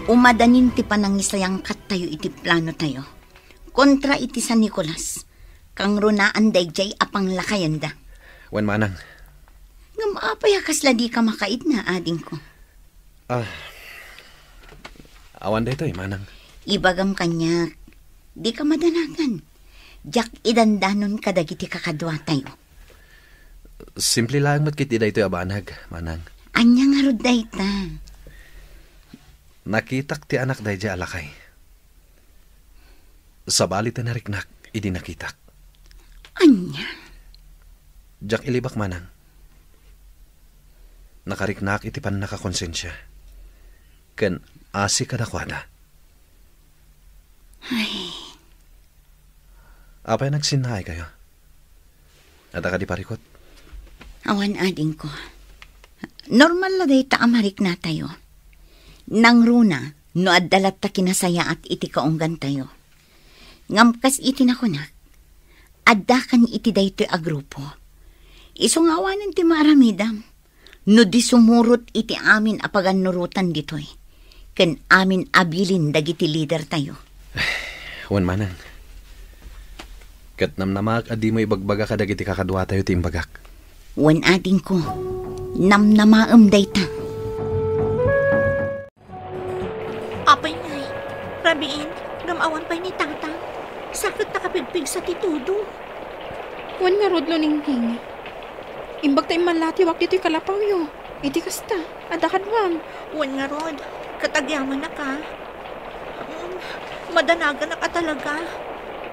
Umadanin ti panangisayangkattayo iti planotayo kontra iti San Nicolas, kangrunaan daydiay a panglakayenda. Wen, manang. Ngem apay a kasla dika makaidna, adingko? Ah, awan daytoy, manang. Ibagam kaniak, dika madanagan. Diak idandanon kadagiti kakaduatayo. Simple laeng met ketdi daytoy a banag, manang. Ania ngarud dayta? Nakitak ti anak daydiay a lakay. Sabali ti nariknak idi nakitak. Ania? Diak ilibak, manang. Nakariknak iti pannakakonsensia ken asi kadakuada. Ay. Apay nagsinnaaykayo? Adda kadi parikut? Awan, adingko. Normal la dayta a mariknatayo. Nangruna no adda latta kinasayaat iti kaunggantayo. Ngem kas iti nakunak, addakan iti daytoy a grupo. Isu nga awanen ti maaramidam no di sumurot iti amin a pagannurotan ditoy ken amin a bilin dagiti lidertayo. Wen, manang. Ket namnamaak a dimo ibagbaga kadagiti kakaduatayo ti imbagak. Wen, adingko, namnamaem dayta. Apay ngay, rabiin, ngem awan pay ni Tata. Sakit ta kapigpigsa ti tudo. Wen ngarud, Luningning. Imbag ta immallatiwak ditoy kalapawyo. Iti kasta, adda kaduam. Wen ngarud, ket agyamanak a. Mm, madanaganak a talaga.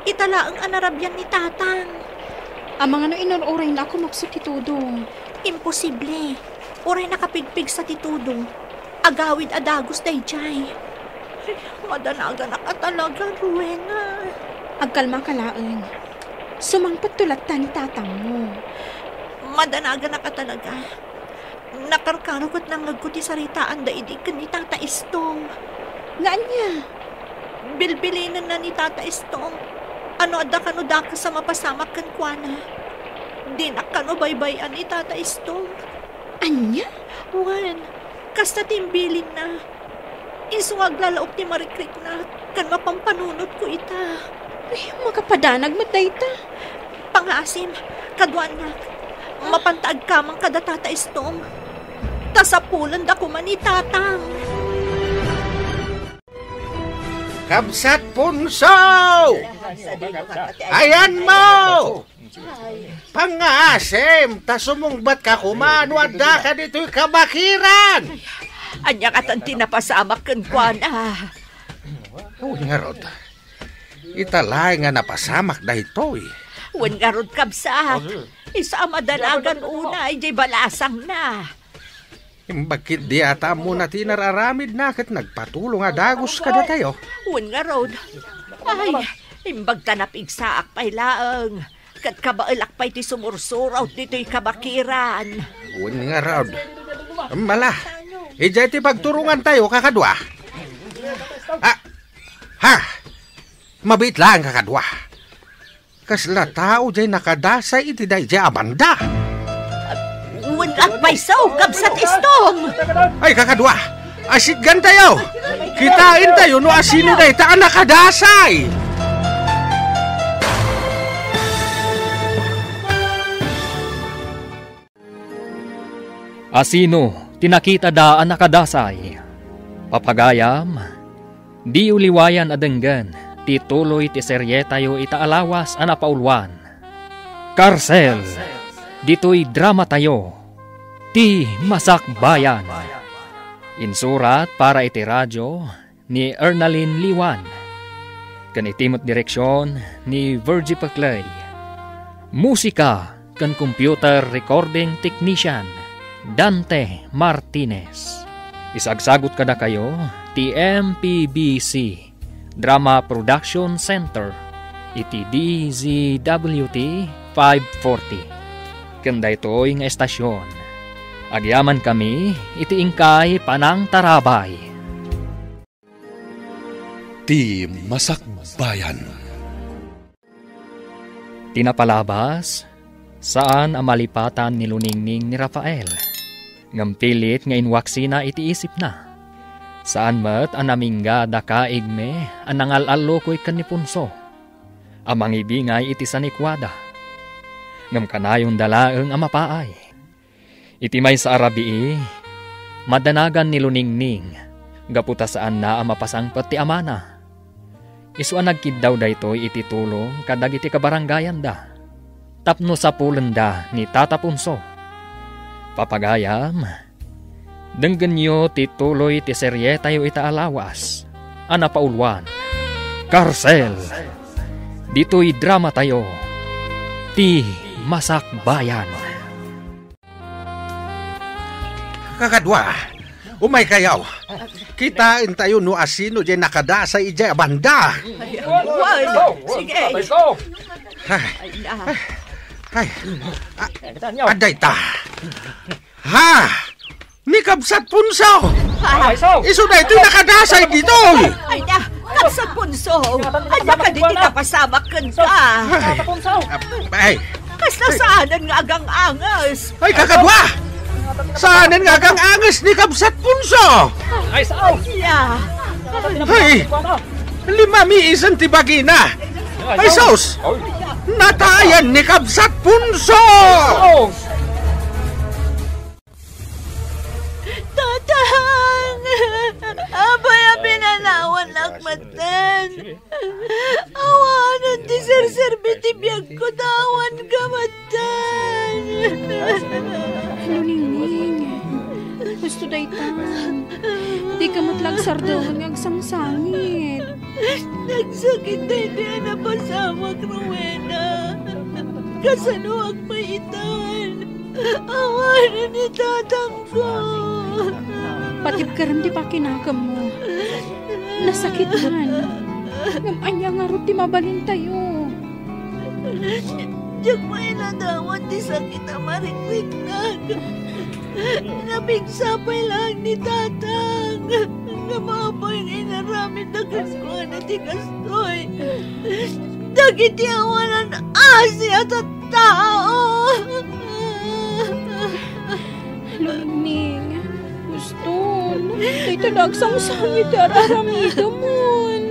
Ita laeng a narabian ni Tatang. Amangan no inur-urayna a kumukso ti tudong. Imposible. Uray nakapigpigsa ti tudong, agawid a dagus daydiay. Ay, madanaganak a talaga, Rowena. Agkalmaka laeng. Sumangpetto latta ni tatangmo. Madanaganak a talaga. Nakarkaro ket nangngegko ti saritaanda idi ken ni Tata Estong. Nga ania? Bilbilinenna ni Tata Estong a no adda kano dakes a mapasamak kenkuana, dinak kano baybay-an ni Tata Estong. Ania? Wen, kasta ti imbilinna. Isu nga aglalaok ti marikriknak ken mapampanunotko ita. Ay, makapadanag met dayta. Pangaasim, kaduanak, mapanta agkamang kada Tata Estong. Ta sapulenda koma ni Tatang. Kabsat Punso! Ayanmo! Pangaasim, ta sumungbatka koma no addaka ditoy kabakiran! Ania katan ti napasamak kenkuana? Wen ngarud, ita laeng nga napasamak daytoy. Wen ngarud, kabsat, isu a madanagan unay diay balasangna. Imbag ketdi a ta ammona ti inar-aramidna ket nagpatulong a dagus kadatayo. Wen ngarud, ay, imbag ta napigsaak pay laeng, ket kabaelak pay ti sumursuro't ditoy kabakiran. Wen ngarud. Mala, idiay ti pagturongantayo, kakadua. Ah, ha! Mabiit laeng, kakadua. Kasla tao diay nakadasay iti daydiay a banda. Wen agpayso, kabsat Estong! Ay, kakadua! Asitgantayo! Kitaentayo no asino dayta a nakadasay! Asino ti nakitada a nakadasay? Papagayam, diyo liwayan a denggen ti tuloy ti serietayo ita a lawas a napauluan, Karsel, ditoy dramatayo, Ti Masakbayan. Insurat para iti radio ni Ernalyn Liwan, ken iti met direksion ni Virgie Peclay. Musika ken computer recording technician, Dante Martinez. Isagsagut kadakayo ti M P B C Drama Production Center iti D Z W T five forty. Ken daytoy nga estasion, agyamankami iti inkay panangtarabay. Ti Masakbayan. Ti napalabas, saan a malipatan ni Luningning ni Rafael, ngem pilit nga inwaksina iti isipna. Saan met a namingga da kaigme a nangal-allukoy ken ni Punso a mangibingay iti sanikuada. Ngem kanayonda laeng a mapaay. Iti maysa a rabii, madanagan ni Luningning gapu ta saanna a mapasangpet ti amana. Isu a nagkiddaw daytoy iti tulong kadagiti kabarangayanda tapno sapulenda ni Tata Punso. Papagayam, denggenyo ti tuloy ti serietayo ita a lawas a napauluan, Karsel. Ditoy dramatayo, Ti Masakbayan. Kakadua, umaykayo. Kitaentayo no asino diay nakadasay idiay a banda. Wen, sige. Ay, ay, ay. Ah, adda ita. Ha! Ni Kabsat Punso! Ah. Isu daytoy nakadasay ditoy! Ay na, Kabsat Punso! Ania kadi ti napasamak kenka? Ay, ay. Kasla saanen nga agang-anges. Ay, kakadua! Saanen nga agang-anges ni Kabsat Punso! Ay, sao? Ania? Ay, limamiisen ti bagina. Ay, sus! Natayan ni Kabsat Punso! Tatang! Apay a pinanawannak metten? Awanen ti serserbi ti biagko ta awan ka metten. Luningning, Daytan, dika met la agsardeng nga agsangsangit. Nagsakit daytoy a napasamak, Rowena. Kasanoak pay itan? Awanen ni tatangko. Patibkerem ti pakinakemmo. Nasakitan. Ngem ania ngarud ti mabalintayo? Diak mailadawan ti sakit a marikriknak. Napigsa pay laeng ni tatang. Ngem apay nga inaramidda kenkuana ti kastoy? Dagiti awanan asi a tattao. Luningning, huston, dayta la agsangsangit ti araramidemon.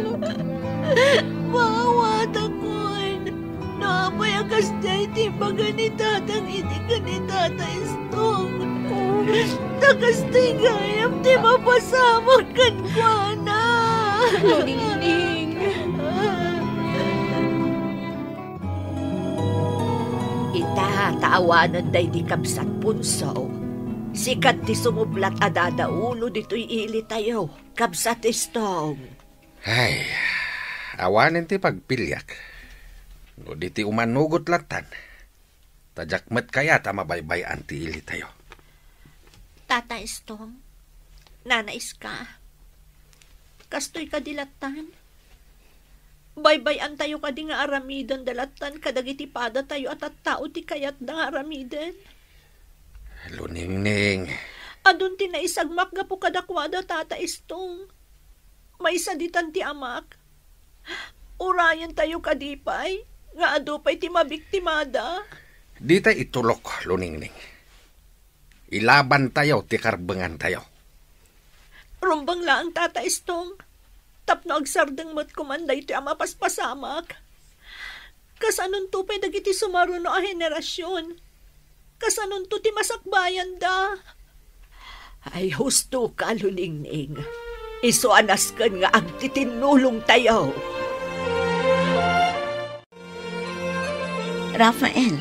Maawatakon. No apay a kasdiay ti ibaga ni tatang idi ken ni tata Istong, ta kastoy gayam ti mapasamak kenkuana. Luningning. Ita, ta awanen daydi kabsat Punso. Sikat ti sumublat a dadaulo ditoy ilitayo, kabsat Istong. Ay, awanen ti pagpiliak. No di ti umanugot lattan, ta diak met kayat a mabaybay-an ti ilitayo. Tata Istong, Nana Iska, kastoy kadi lattan? Baybay-antayo kadi nga aramidenda lattan kadagiti padatayo a tattao ti kayatda nga aramiden? Luningning. Adun ti naisagmak gapu kadakuada, Tata Istong. Maysa ditan ti amak. Urayentayo kadi pay nga adu pay ti mabiktimada. Dita itulok, Luningning. Ilabantayo ti karbengantayo. Rumbeng laeng, Tata Istong, tapno agsardeng met koman daytoy a mapaspasamak. Kasanonto pay dagiti sumaruno a henerasyon? Kasanonto ti masakbayanda? Ay, husto ka, Luningning. Isu a nasken nga agtitinnulongtayo. Rafael,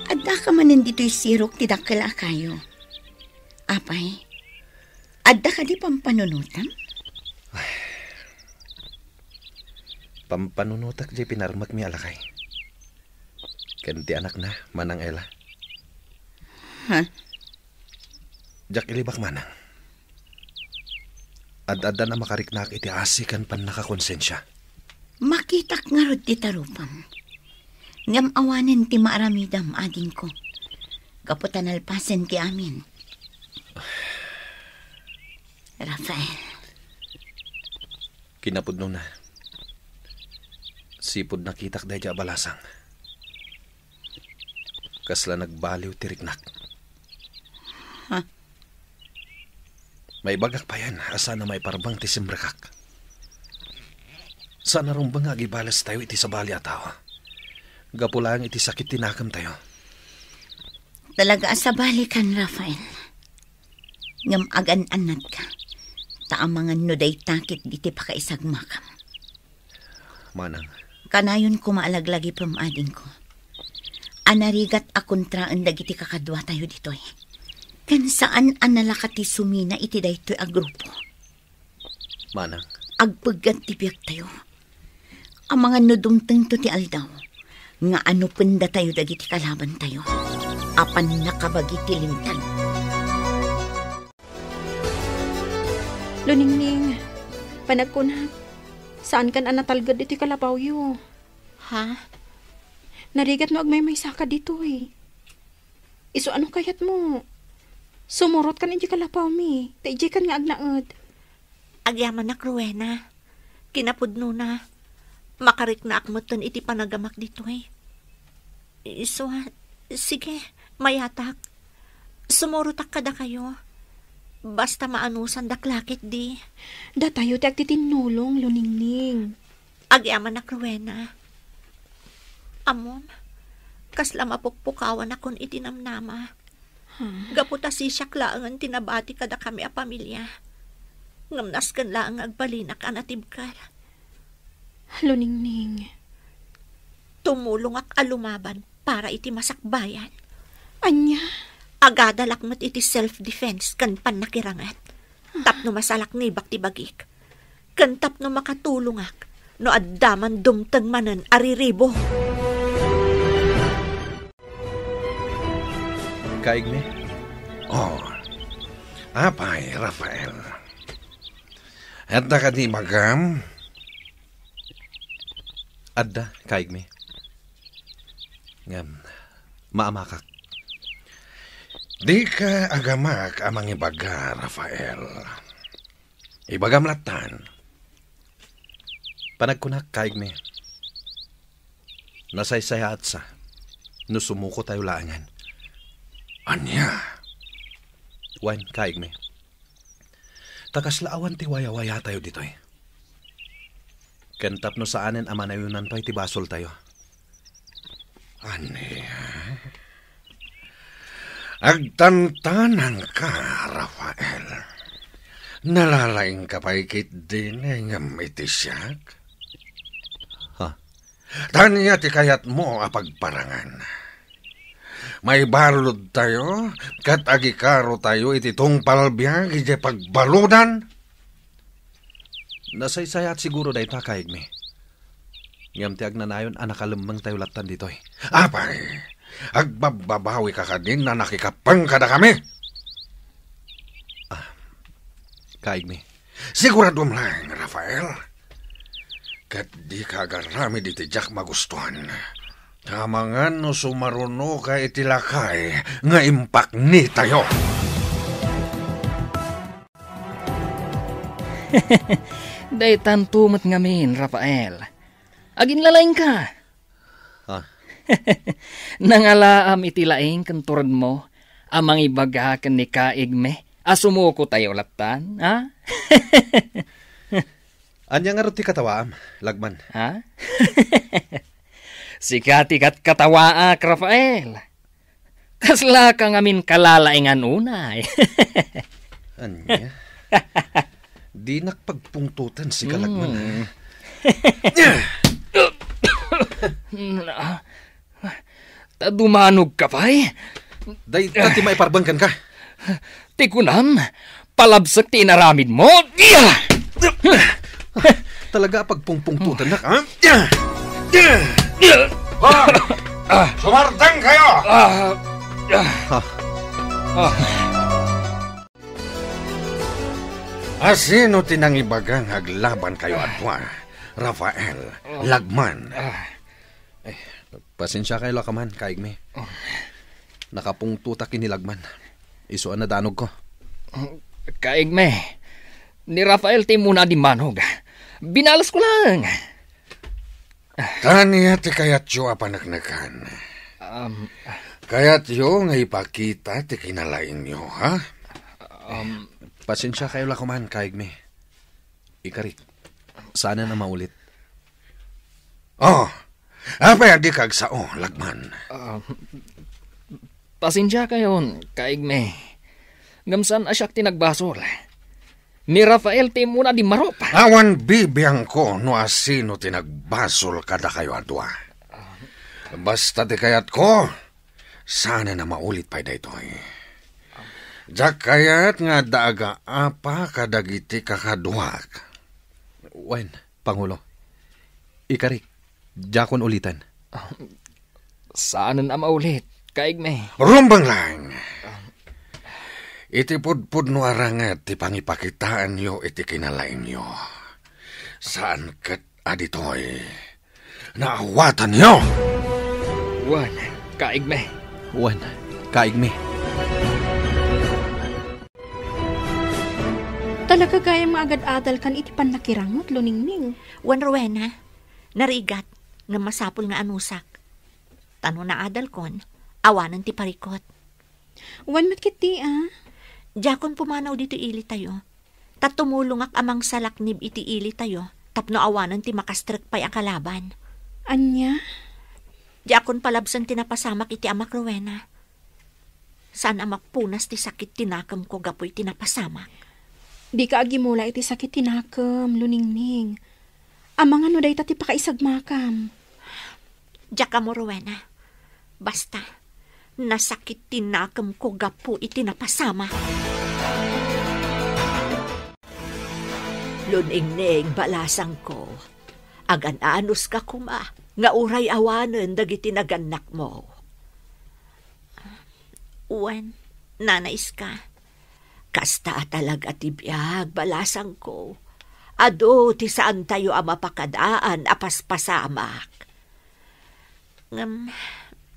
addaka manen ditoy sirok ti dakkel a kayo. Apay, adda kadi pampanunotam? Pampanunotak diay pinarmekmi a lakay. Ken ti anakna, Manang Ella. Ha? Diak ilibak, Manang. Ad-addan a makariknaak iti asi ken pannakakonsensia. Makitak ngarud ti tarupam. Ngem awanen ti maaramidam, adingko. Gapu ta nalpasen ti amin. Rafael. Kinapudnona, sipud nakitak daydi a balasang, kasla nagbaliw ti riknak. Ha? Maibagak payen a saan a maiparbeng ti simrekak. Saan a rumbeng nga agibalestayo iti sabali a tao. Gapu laeng iti sakit ti nakemtayo. Talaga a sabalikan, Rafael. Ngem agan-annatka, ta amangan no dayta ketdi ti pakaisagmakam. Manang. Kanayon koma a laglagipem, adingko, a narigat a kontraen dagiti kakaduatayo ditoy. Ken saan a nalaka ti sumina iti daytoy a grupo. Manang. Agpeggat ti biagtayo. Amangan no dumtengto ti aldaw nga anupendatayo dagiti kalabantayo a pannakabagi ti linteg. Luningning, panagkunak, saankan a natalged ditoy kalapawyo. Ha? Narigat no agmaymaysaka ditoy. Isu ano kayatmo? Sumurotkan idiay kalapawmi, ta idiaykan nga agnaed. Agyamanak, Rowena. Kinapudnona, makariknaak metten iti panagamak ditoy. Isu a, sige, mayatak. Sumurotak kadakayo. Basta maanusandak la ketdi. Datayo ti agtitinnulong, Luningning. Agyamanak, Rowena. Ammom, kasla mapukpukawanakon iti namnama. Hmm. Gapu ta sisiak laengen ti nabati kadakami a pamilia. Ngem nasken laeng nga agbalinak a natibker. Luningning. Tumulongak a lumaban para iti masakbayan. Ania? Agadalak met iti self-defense ken pannakiranget. Tapno masalaknibak ti bagik. Ken tapno makatulongak no adda man dumteng manen a riribo. Kaigmi? Oh. Apay, Rafael. Adda kadi ibagam? Adda, kaigmi. Ngem, maamakak. Dika agamak a mangibaga, Rafael. Ibagam lattan. Panagkunak, kaigmi. Nasaysayaatsa no sumuko tayo laengen. Ania? Wen, kaigmi. Ta kasla awan ti wayawaya tayo ditoy. Ken tapno saanen a manayonan pay ti basol tayo. Ania? Agtantanangka, Rafael. Nalalaingka pay ketdin ngem iti siak? Ha? Ania ti kayatmo a pagparangan? Maibalud tayo, ket agikaro tayo iti tungpal biag idiay pagbaludan? Nasaysayaat siguro dayta, kaigmi. Ngem ti agnanayon a nakalemmeng tayo lattan ditoy. Apay, agbabbabawika kadin a nakikappeng kadakami? Ah, kaigmi. Siguraduam laeng, Rafael. Ket dika agaramid iti diak magustuan. Amangan no sumarunoka iti lakay nga impaknitayo. Daytanto met ngamin, Rafael. Aginlalaingka. Ah. Nangalaam iti laing ken turedmo a mangibaga ken ni kaigmi a sumuko tayo lattan, ha? Ania ngarud ti katawaam, lagman? Ha? Sika ti kat-, katawaak, Rafael. Kaslaka ngamin kalalaingan unay. Ania? Dinak pagpungtotan, sika, lagman, ha? Mm. Ta dumanogka pay? Dayta ti maiparbeng kenka. Ti kunam, palabsek ti inaramidmo. Talaga a pagpungpungtotannak, ha? Hoy! Sumardengkayo! Ah, ah. Ha? Ah. Asino ti nangibaga nga aglabankayo a dua, Rafael, ah, lagman? Ah. Eh, pasensiakayo la koman, kaigmi. Oh. Nakapungtotak ken ni lagman. Isu a nadanogko. Kaigmi, ni Rafael ti immuna a dimmanog. Binalesko laeng. Ania ti kayatyo a paneknekan? Um, kayatyo nga ipakita ti kinalaingyo, ha? Um, pasensiakayo la koman, kaigmi. Ikarik, saanen a maulit. Oh, apay a dika agsao, lagman? Ah, pasensiakayon, kaigmi. Ngem saan a siak ti nagbasol. Ni Rafael ti immuna a dimmarup. Awan bibiangko no asino ti nagbasol kadakayo a dua. Basta ti kayatko, saanen a maulit pay daytoy. Diak kayat nga adda agaapa kadagiti kakaduak. Wen, Pangulo. Ikarik, diakon uliten. Saanen a maulit, kaigmi. Rumbeng laeng. Iti pudpudno a ranget ti pangipakitaanyo iti kinalaingyo. Saan ket a ditoy naawatanyo. Wen, kaigmi. Wen, kaigmi. Talaga gayam nga agad-adalkan iti pannakiranget, Luningning. Wen, Rowena, narigat, ngem masapul nga anusak. Ta no naadalkon, awanen ti parikut. Wen met ketdi, a? Diakon pumanaw ditoy ilitayo. Ta tumulongak a mangsalaknib iti ilitayo tapno awanen ti makastrek pay a kalaban. Ania? Diakon palabsen ti napasamak iti amak, Rowena. Saan a mapunas ti sakit ti nakemko gapu iti napasamak. Dika agimula iti sakit ti nakem, Luningning. Amangan no dayta ti pakaisagmakam. Diak ammo, Rowena. Basta, Nasakit ti nakemko gapu iti napasamak. Luningning, balasangko, agan-anuska koma nga uray awanen dagiti nagannakmo. Wen, Nana Iska. Kasta a talaga ti biag, balasangko. Adu ti saantayo a mapakadaan a paspasamak. Ngem,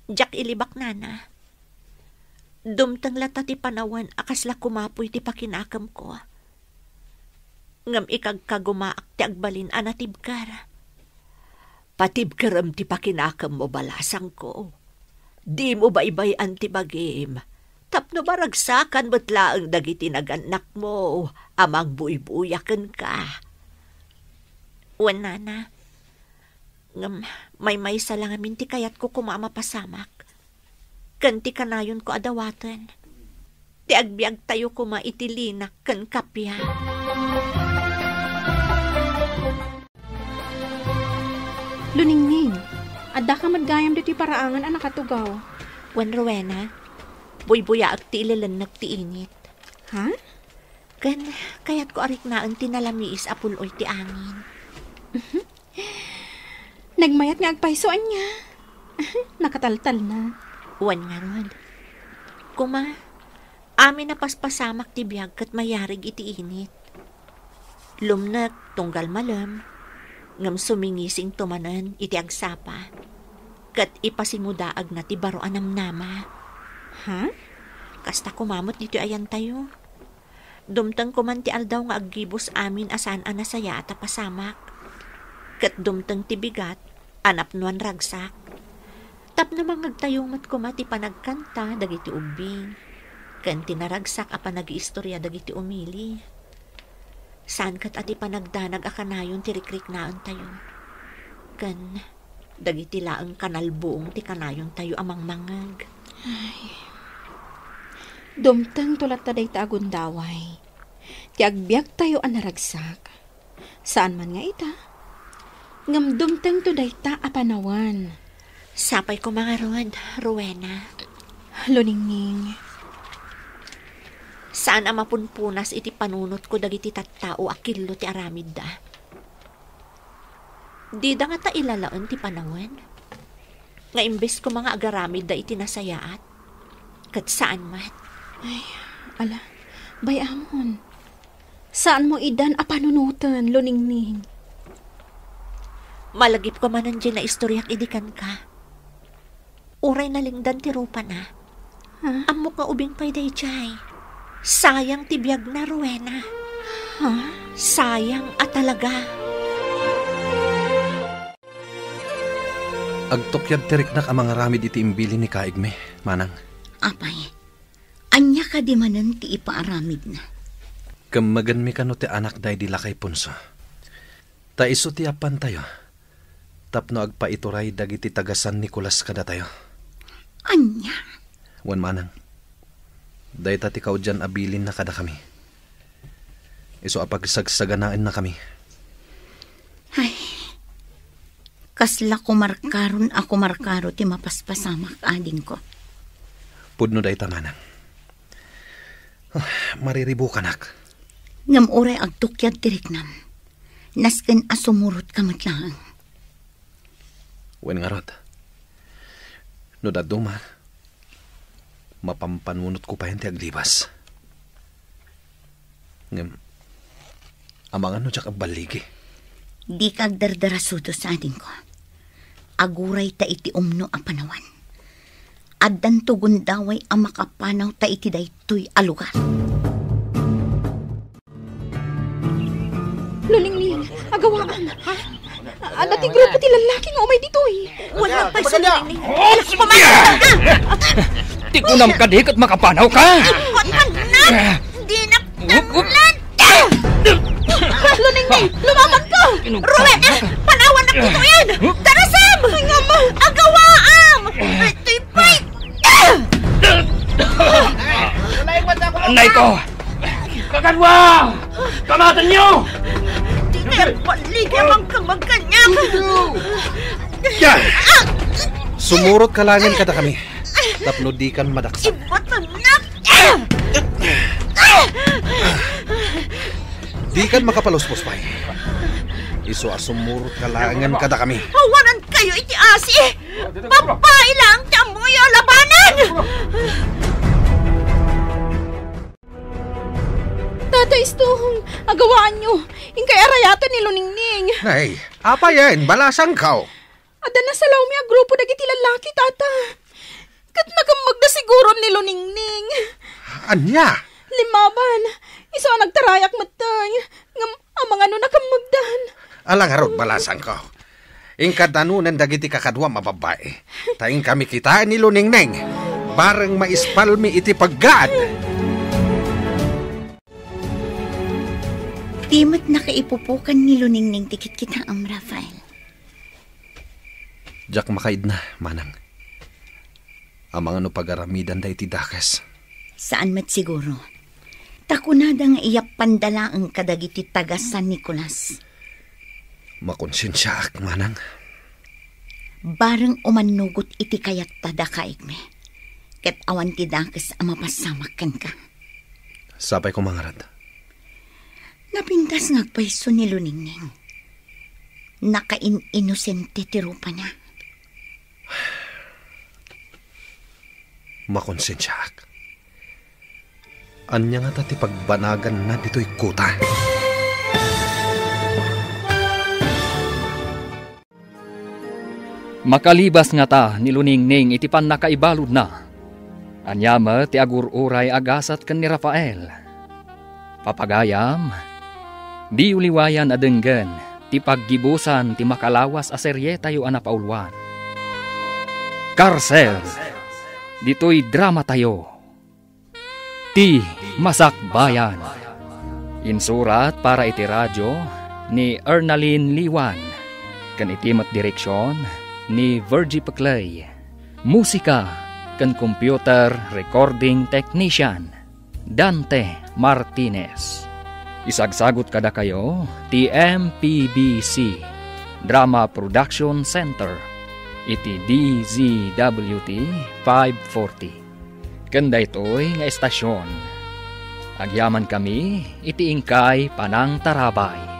diak ilibak, Nana. Dumteng latta ti panawen a kasla kumapuy ti pakinakemko. Ngem ikagkagumaak ti agbalin a natibker. Patibkerem ti pakinakemmo, balasangko. Dimo baybay-an ti bagim, tapno maragsakan met laeng dagiti nagannakmo a mangbuybuya kenka. Wen, Nana. Ngem maymaysa la ngamin ti kayatko koma a mapasamak, ken ti kanayonko a dawaten ti agbiagtayo koma iti linak ken kappia. Luningning, addaka met gayam ditoy paraangan a nakatugaw. Wen, Rowena, buybuyaek ti ilelennek ti init. Ha? Ken kayatko a riknaen ti nalamiis a pul-oy ti angin. Nagmayat nga agpayso, ania? Nakataltalna. Wen ngarud. Koma, amin a paspasamak ti biag ket mayarig iti init. Lumnek tunggal malem, ngem sumingisingto manen iti agsapa, ket ipasimudaagna ti baro a namnama. Ha? Kasta koma met ditoy ayantayo. Dumteng koman ti aldaw nga aggibus amin a saan a nasayaat a pasamak. Ket dumteng ti bigat a napnoan ragsak. Tapno mangngegtayo met koma ti panagkanta dagiti ubbing, ken ti naragsak a panagiistoria dagiti umili. Saan ket a ti panagdanag a kanayon ti rikriknaentayo. Ken dagiti laeng kanalbuong ti kanayontayo a mangmangngeg. Ay. Dumtengto latta dayta a gundaway ti agbiagtayo a naragsak. Saan man nga ita, ngem dumtengto dayta a panawen. Sapay koma ngarud, Rowena. Luningning. Saan a mapunpunas iti panunotko dagiti tattao a killo ti aramidda. Dida ngata ilalaen ti panawen nga imbes koma nga agaramidda iti nasayaat, ket saan met. Ay, ala, bay-amon. Saanmo idan a panunoten, Luningning. Malagipko manen diay naistoriak idi kenka. Uray nalingdan ti rupana. Ha? Ammok nga ubing pay daydiay. Sayang ti biagna, Rowena. Ha? Sayang a talaga. Agtukyad ti riknak a mangaramid iti imbilin ni kaigmi, manang. Apay, ania kadi manen ti ipaaramidna? Kemmegenmi kano ti anakda idi lakay punso. Ta isu ti appantayo tapno agpaituray dagiti taga San Nicolas kadatayo. Ania? Wen manang, dayta ti kaudian a bilinna kadakami. Isu a pagsagsaganaennakami. Ay, kasla kumarkaron a kumarkaro ti mapaspasamak, adingko. Pudno dayta, manang. Ah, mariribukanak. Ngem uray agtukyad ti riknam, nasken a sumurotka met laeng. Wen ngarud, no dadduma, mapampanunotko payen ti aglibas. Ngem, amangan no diak agballigi. Dika agdardarasudos, adingko. Agurayta iti umno a panawen. Addanto gundaway a makapanawta iti daytoy a lugar. Luningning, agawaam. Ha? Adda ti grupo ti lallaki nga umay ditoy. Wala pay sa Luningning. Ti kunam kadi ket makapanawka. Wala na. Di na. Luningning, lumabanka. Rowena, panawannak ditoyen. Darasam. Agawaam. Daytoy pay. Anayko! Kakanwa! Kamatenyo! Di kayo balik ang magkamagkanya! Sumurotka laengen kadakami. Tapno dikan madaksan. Ibatannak! Dikan makapaluspos pay. Isu a sumurotko laengen kadakami. Awanankayo iti asi! Babai laeng ti ammoyo a labanan! Tata Istong, agawaanyo. Inkay arayaten ni Luningning. Nay, apayen, balasangko. Adda nasalawmi a grupo dagiti lallaki, Tata. Ket nakammegda siguron ni Luningning. Ania? Limmaban, isu a nagtarayak metten, ngem amangan no nakammegdan. Ala ngarud, balasangko. Inkadanunen dagiti kakaduam a babbai. Ta inkami kitaen ni Luningning. Bareng maispalmi iti paggaad. Di met nakaipupukan ni Luningning ti kitkitaem, Rafael. Diak makaidna, manang. Amangan no pagaramidanda iti dakes. Saan met siguro. Ta kunada nga iyappanda laeng kadagiti taga San Nicolas. Makonsensiaak, manang. Bareng umannugot iti kayatta dakaigmi. Ket awan ti dakes a mapasamak kenka. Sapay ko mangarad. Napintas nga agpayso ni Luningning. Nakain-inosente ti rupana. Makonsensiaak. Ania ngata ti pagbanaganna ditoy kota? Makalibas ngata ni Luningning iti pannakaibaludna. Ania met ti agur-uray a gasat ken ni Rafael? Papagayam, diyo liwayan a denggen ti paggibusan ti makalawas a serietayo a napauluan. Karsel, ditoy dramatayo. Ti Masakbayan. Insurat para iti radyo ni Ernalyn Liwan, ken iti met direksyon ni Virgie Peclay. Musika ken computer recording technician, Dante Martinez. Isagsagut kadakayo ti M P B C Drama Production Center iti D Z W T five forty. Ken daytoy nga estasyon, agyamankami iti inkay panangtarabay.